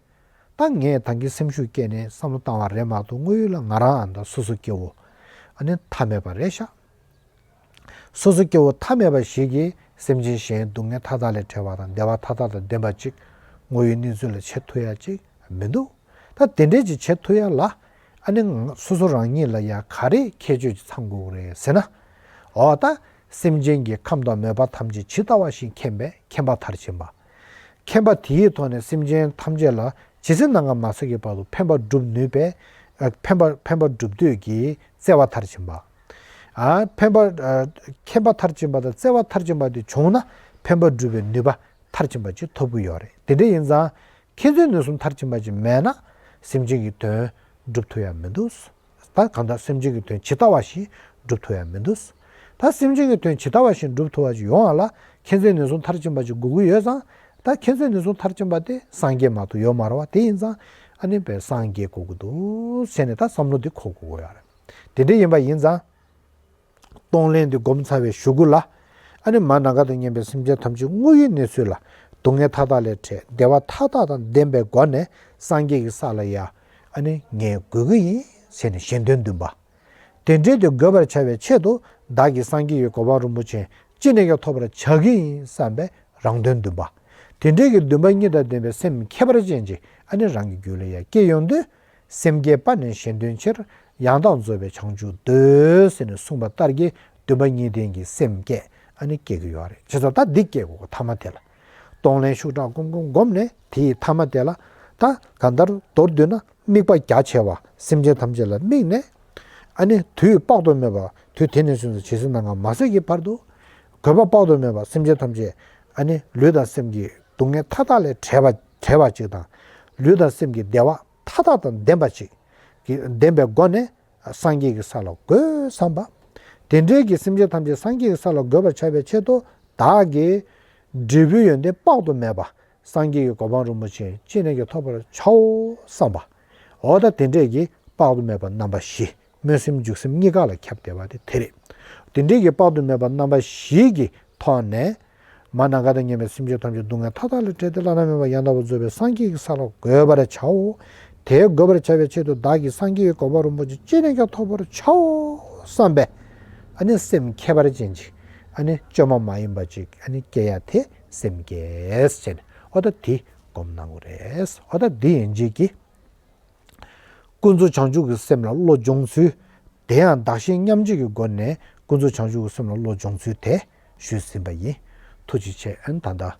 ད་ངས་ད་གིན་སེམས་ཤུགས་སྐྱེས་ནས་བསམ་བློ་བཏང་བ་རེད་མ་གཏོགས། དངོས་ཡོད་ལ་ང་རང་ཨ་ད་སོ་སོ་སྐྱེ་བོ་ཨ་ནི་ཐ་མལ་པ་རེད་ཤག་སོ་སོ་སྐྱེ་བོ་ཐ་མལ་པ་ཞིག་གིས་སེམས་ཅན་གཞན་སྡུག་བསྔལ་མཐའ་དག་ལས་བྲལ་བ་དང་བདེ་བ་མཐའ་དག་དང་ལྡན་པ་ཅིག་དངོས་ཡོད་གནས་ཚུལ་ལ་བྱེད་ཐུབ་ཡ་ཅིག་མི་འདུག་ད་དེ་འདྲས་ཅིག་བྱེད་ཐུབ་ཡ་ལ་ཨ་ནི་ང་སོ་སོ་རང་ཉིད་ལ་ཡ་ག་རེ་ཁྱད་ཆོས་ཅིག་ཚང་དགོས་རེད་ཟེར་ན། འོ་ད་སེམས་ཅན་གྱི་ཁམས་དང་མོས་པ་ཐམས་ཅད་ཇི་ལྟ་བ་བཞིན་མཁྱེན་པས་མཁྱེན་པ་མཐར་ཕྱིན་པ། མཁྱེན་པ་དེའི་ཐོག་ནས་སེམས་ཅན་ཐམས་ཅད་ལ་ཇི་སྲིད་ནམ་མཁའ་མ་ཟད་ཀྱི་བར་དུ་ཕན་པ་སྒྲུབ་ནུས་པའི་ཨ་ཕན་པ་ཕན་པ་སྒྲུབ་འདོད་ཀྱི་བརྩེ་བ་མཐར་ཕྱིན་པ། ཨ་ཕན་པ་ཨ་མཁྱེན་པ་མཐར་ཕྱིན་པ་དང་བརྩེ་བ་མཐར་ཕྱིན་པ་དེ་བྱུང་ན་ཕན་པ་སྒྲུབ་པའི་ནུས་པ་མཐར་ཕྱིན་པ་ཅིག་ཐོབ་ཀྱི་ཡོད་རེད། དེ་འདྲ་ཡིན་ཙང་མཁྱེན་བརྩེ་ནུས་གསུམ་མཐར་ཕྱིན་པ་ཅིག་མེད་ན་སེམས་ཅན་གྱི་དོན་སྒྲུབ་ཐུབ་ཡ་མི་འདུག་ད་གང་ལྟར་སེམས་ཅན་གྱི་དོན་ཇི་ལྟ་བ་བཞིན་སྒྲུབ་ཐུབ་ཡ་མི་འདུག་ད་སེམས་ཅན་གྱི་དོན་ཇི་ལྟ་བ་བཞིན་སྒྲུབ་ཐུབ་པ་ཅིག་ཡོང་བ་ལ་མཁྱེན་བརྩེ་ནུས་གསུམ་མཐར་ཕྱིན་པ་ཅིག་དགོས་ཀྱི་ཡོད་ཙང་། ད་མཁྱེན་བརྩེ་ནུས་གསུམ་མཐར་ཕྱིན་པ་དེ་སངས་རྒྱས་མ་གཏོགས་ཡོད་མ་རེད་བ། དེ་ཡིན་ཙང་ཨ་ནི་བས་སངས་རྒྱས་དགོས་ཀྱི་འདུག་ཟེར་ནས་ད་བསམ་བློ་འདི་འཁོར་དགོས་ཀྱི་ཡོད་རེད། དེ་འདྲ་ཡིན་པ་ཡིན་ཙང་། གཏོང་ལེན་འདི་སྒོམ་ཚར་བའི་གཞུག་གུ་ལ། ཨ་ནི་མ་ནམ་མཁའ་དང་མཉམ་པའི་སེམས་ཅན་ཐམས་ཅད་དངོས་ཡོད་གནས་ཚུལ་ལ་སྡུག་བསྔལ་མཐའ་དག་ལས་བྲལ་བདེ་བ་མཐའ་དག་དང་ལྡན་པའི་སྒོ་ནས་སངས་རྒྱས་ཀྱི་ས་ལ་ཡ་ཨ་ནི་ངས་འགོད་ཀྱི་ཡིན་ཟེར་ནས་གཞན་དོན་བདུན་པ། དེ་འདྲའི་དེ་འགོད་པར་བྱ་བའི་ཆེད་དུ་བདག་གིས་སངས་རྒྱས་ཀྱི་གོ་འཕང་རིན་པོ་ཆེ་ཅི་ནས་ཀྱང་ཐོབ་པར་བྱ་གི་ཡིན་བསམ་པའི་རང་དོན་བདུན་པ། དེ་འདྲའི་གི་བདུན་པ་གཉིས་དང་ལྡན་པའི་སེམས་ཁྱད་པར་ཅན་ཅིག་ཨ་ནི་རང་གི་རྒྱུད་ལ་ཡ་སྐྱེ་ཡོང་དུས། སེམས་བསྐྱེད་པ་ནི་གཞན་དོན་ཕྱིར། ཡང་དག་རྫོགས་པའི་བྱང་ཆུབ་འདོད། ཟེར་ནས་གསུངས་པ་ལྟར་གྱི་བདུན་པ་གཉིས་ལྡན་གྱི་སེམས་བསྐྱེད་ཨ་ནི་སྐྱེ་གི་ཡོད་རེད། བྱས་ཙང་ད་འདི་སྐྱེ་དགོས་ཀྱི་ཐ་མ་དེ་ལ། གཏོང་ལེན་ཤུགས་དྲག་སྒོམ་སྒོམ་སྒོམ་ནས་དེའི་ཐ་མ་དེ་ལ་ད་གང་ལྟར་མདོར་བསྡུས་ན་དམིགས་པ་རྒྱ་ཆེ་བ་སེམས་ཅན་ཐམས་ཅད་ལ་དམིགས་ནས། ཨ་ནི་དུས་དཔག་ཏུ་མེད་པ་དུས་དེ་ནས་བཟུང་སྟེ་ཇི་སྲིད་ནམ་མཁའ་མ་ཟད་ཀྱི་བར་དུ་དགོས་པ་དཔག་ཏུ་མེད་པ་སེམས་ཅན་ཐམས་ཅད་ཨ་ནི་ལུས་དང་སེམས་ཀྱི་སྡུག་བསྔལ་མཐའ་དག་ལས་བྲལ་བ་བྲལ་བ་ཅིག་དང་། ལུས་དང་སེམས་ཀྱི་བདེ་བ་མཐའ་དག་དང་ལྡན་པ་ཅིག་གི་ལྡན་པའི་སྒོ་ནས་སངས་རྒྱས་ཀྱི་ས་ལ་འགོད་བསམ་པ། དེ་འདྲའི་གི་སེམས་ཅན་ཐམས་ཅད་སངས་རྒྱས་ཀྱི་ས་ལ་འགོད་པར་བྱ་བའི་ཆེད་དུ་བདག་གིས་འབྲས་བུའི་ཡོན་ཏན་དཔག་ཏུ་མེད་པ་སངས་རྒྱས་ཀྱི་གོ་འཕང་རིན་པོ་ཆེ་ཅི་ནས་ཀྱང་ཐོབ་པར་བྱའོ་བསམ་པ། འོ་ད་དེ་འདྲའི་གི་དཔག་ཏུ་མེད་པ་རྣམ་པ་བཞི། སྨོན་སེམས་འཇུག་སེམས་གཉིས་ཀ་ལ་ཁྱབ་བསྡད་པ་དེ་དེ་རེད། དེ་འདྲའི་གི་དཔག་ཏུ་མེད་པ་རྣམ་པ་བཞི་གི་ཐོག་ནས། མ་ནམ་མཁའ་དང་མཉམ་པའི་སེམས་ཅན་ཐམས་ཅད་སྡུག་བསྔལ་མཐའ་དག་ལས་བྲལ་ཏེ་བླ་ན་མེད་པ་ཡང་དག་པར་རྫོགས་པའི་སངས་རྒྱས་ཀྱི་ས་ལ་འགོད་པར་བྱའོ། དེ་འགོད་པར་བྱ་བའི་ཆེད་དུ་བདག་གིས་སངས་རྒྱས་ཀྱི་གོ་འཕང་རིན་པོ་ཆེ་ཅི་ནས་ཀྱང་ཐོབ་པར་བྱའོ་བསམ་པའི་ཨ་ནི་སེམས་ཁྱད་པར་ཅན་ཅིག་ཨ་ནི་བཅོས་མ་མ་ཡིན་པ་ཅིག་ཨ་ནི་སྐྱེ་ཡ་དེ་སེམས་བསྐྱེད་ཟེར་ནས་འོ་ད་དེ་སྒོམ་གནང་དགོས་རེད། འོ་ད་འདི་ཡིན་གཅིག་གི་ཀུན་རྫོབ་བྱང་ཆུབ་ཀྱི་སེམས་ལ་བློ་སྦྱོང་ཚུལ། དེ་ཡང་བདག་གཞན་མཉམ་བརྗེ་གི་སྒོ་ནས་ཀུན་རྫོབ་བྱང་ཆུབ་ཀྱི་སེམས་ལ་བློ་སྦྱོང་ཚུལ་དེ་ཞུས་ཟིན་པ་ཡིན། ཐུགས་རྗེ་ཆེ། ཨན་ད་ལྟ་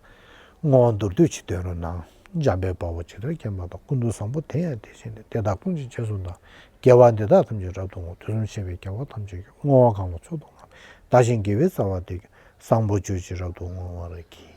བསྔོ་བ་མདོར་བསྡུས་ཅིག་འདོན་རོགས་གནང་། འཇམ་དཔལ་དཔའ་བོས་ཇི་ལྟར་མཁྱེན་པ་དང་། ཀུན་ཏུ་བཟང་པོ་དེ་ཡང་དེ་བཞིན་ཏེ། དེ་དག་ཀུན་གྱི་རྗེས་སུ་བདག་དགེ་བ་འདི་དག་ཐམས་ཅད་རབ་ཏུ་བསྔོ། དུས་གསུམ་གཤེགས་པའི་རྒྱལ་བ་ཐམས་ཅད་ཀྱིས། བསྔོ་བ་གང་ལ་མཆོག་ཏུ་བསྔགས་པའི། བདག་གཞན་དགེ་བའི་རྩ་བ་འདི་ཀྱང་། བཟང་པོ་སྤྱོད་ཕྱིར་རབ་ཏུ་བསྔོ་བར་བགྱི།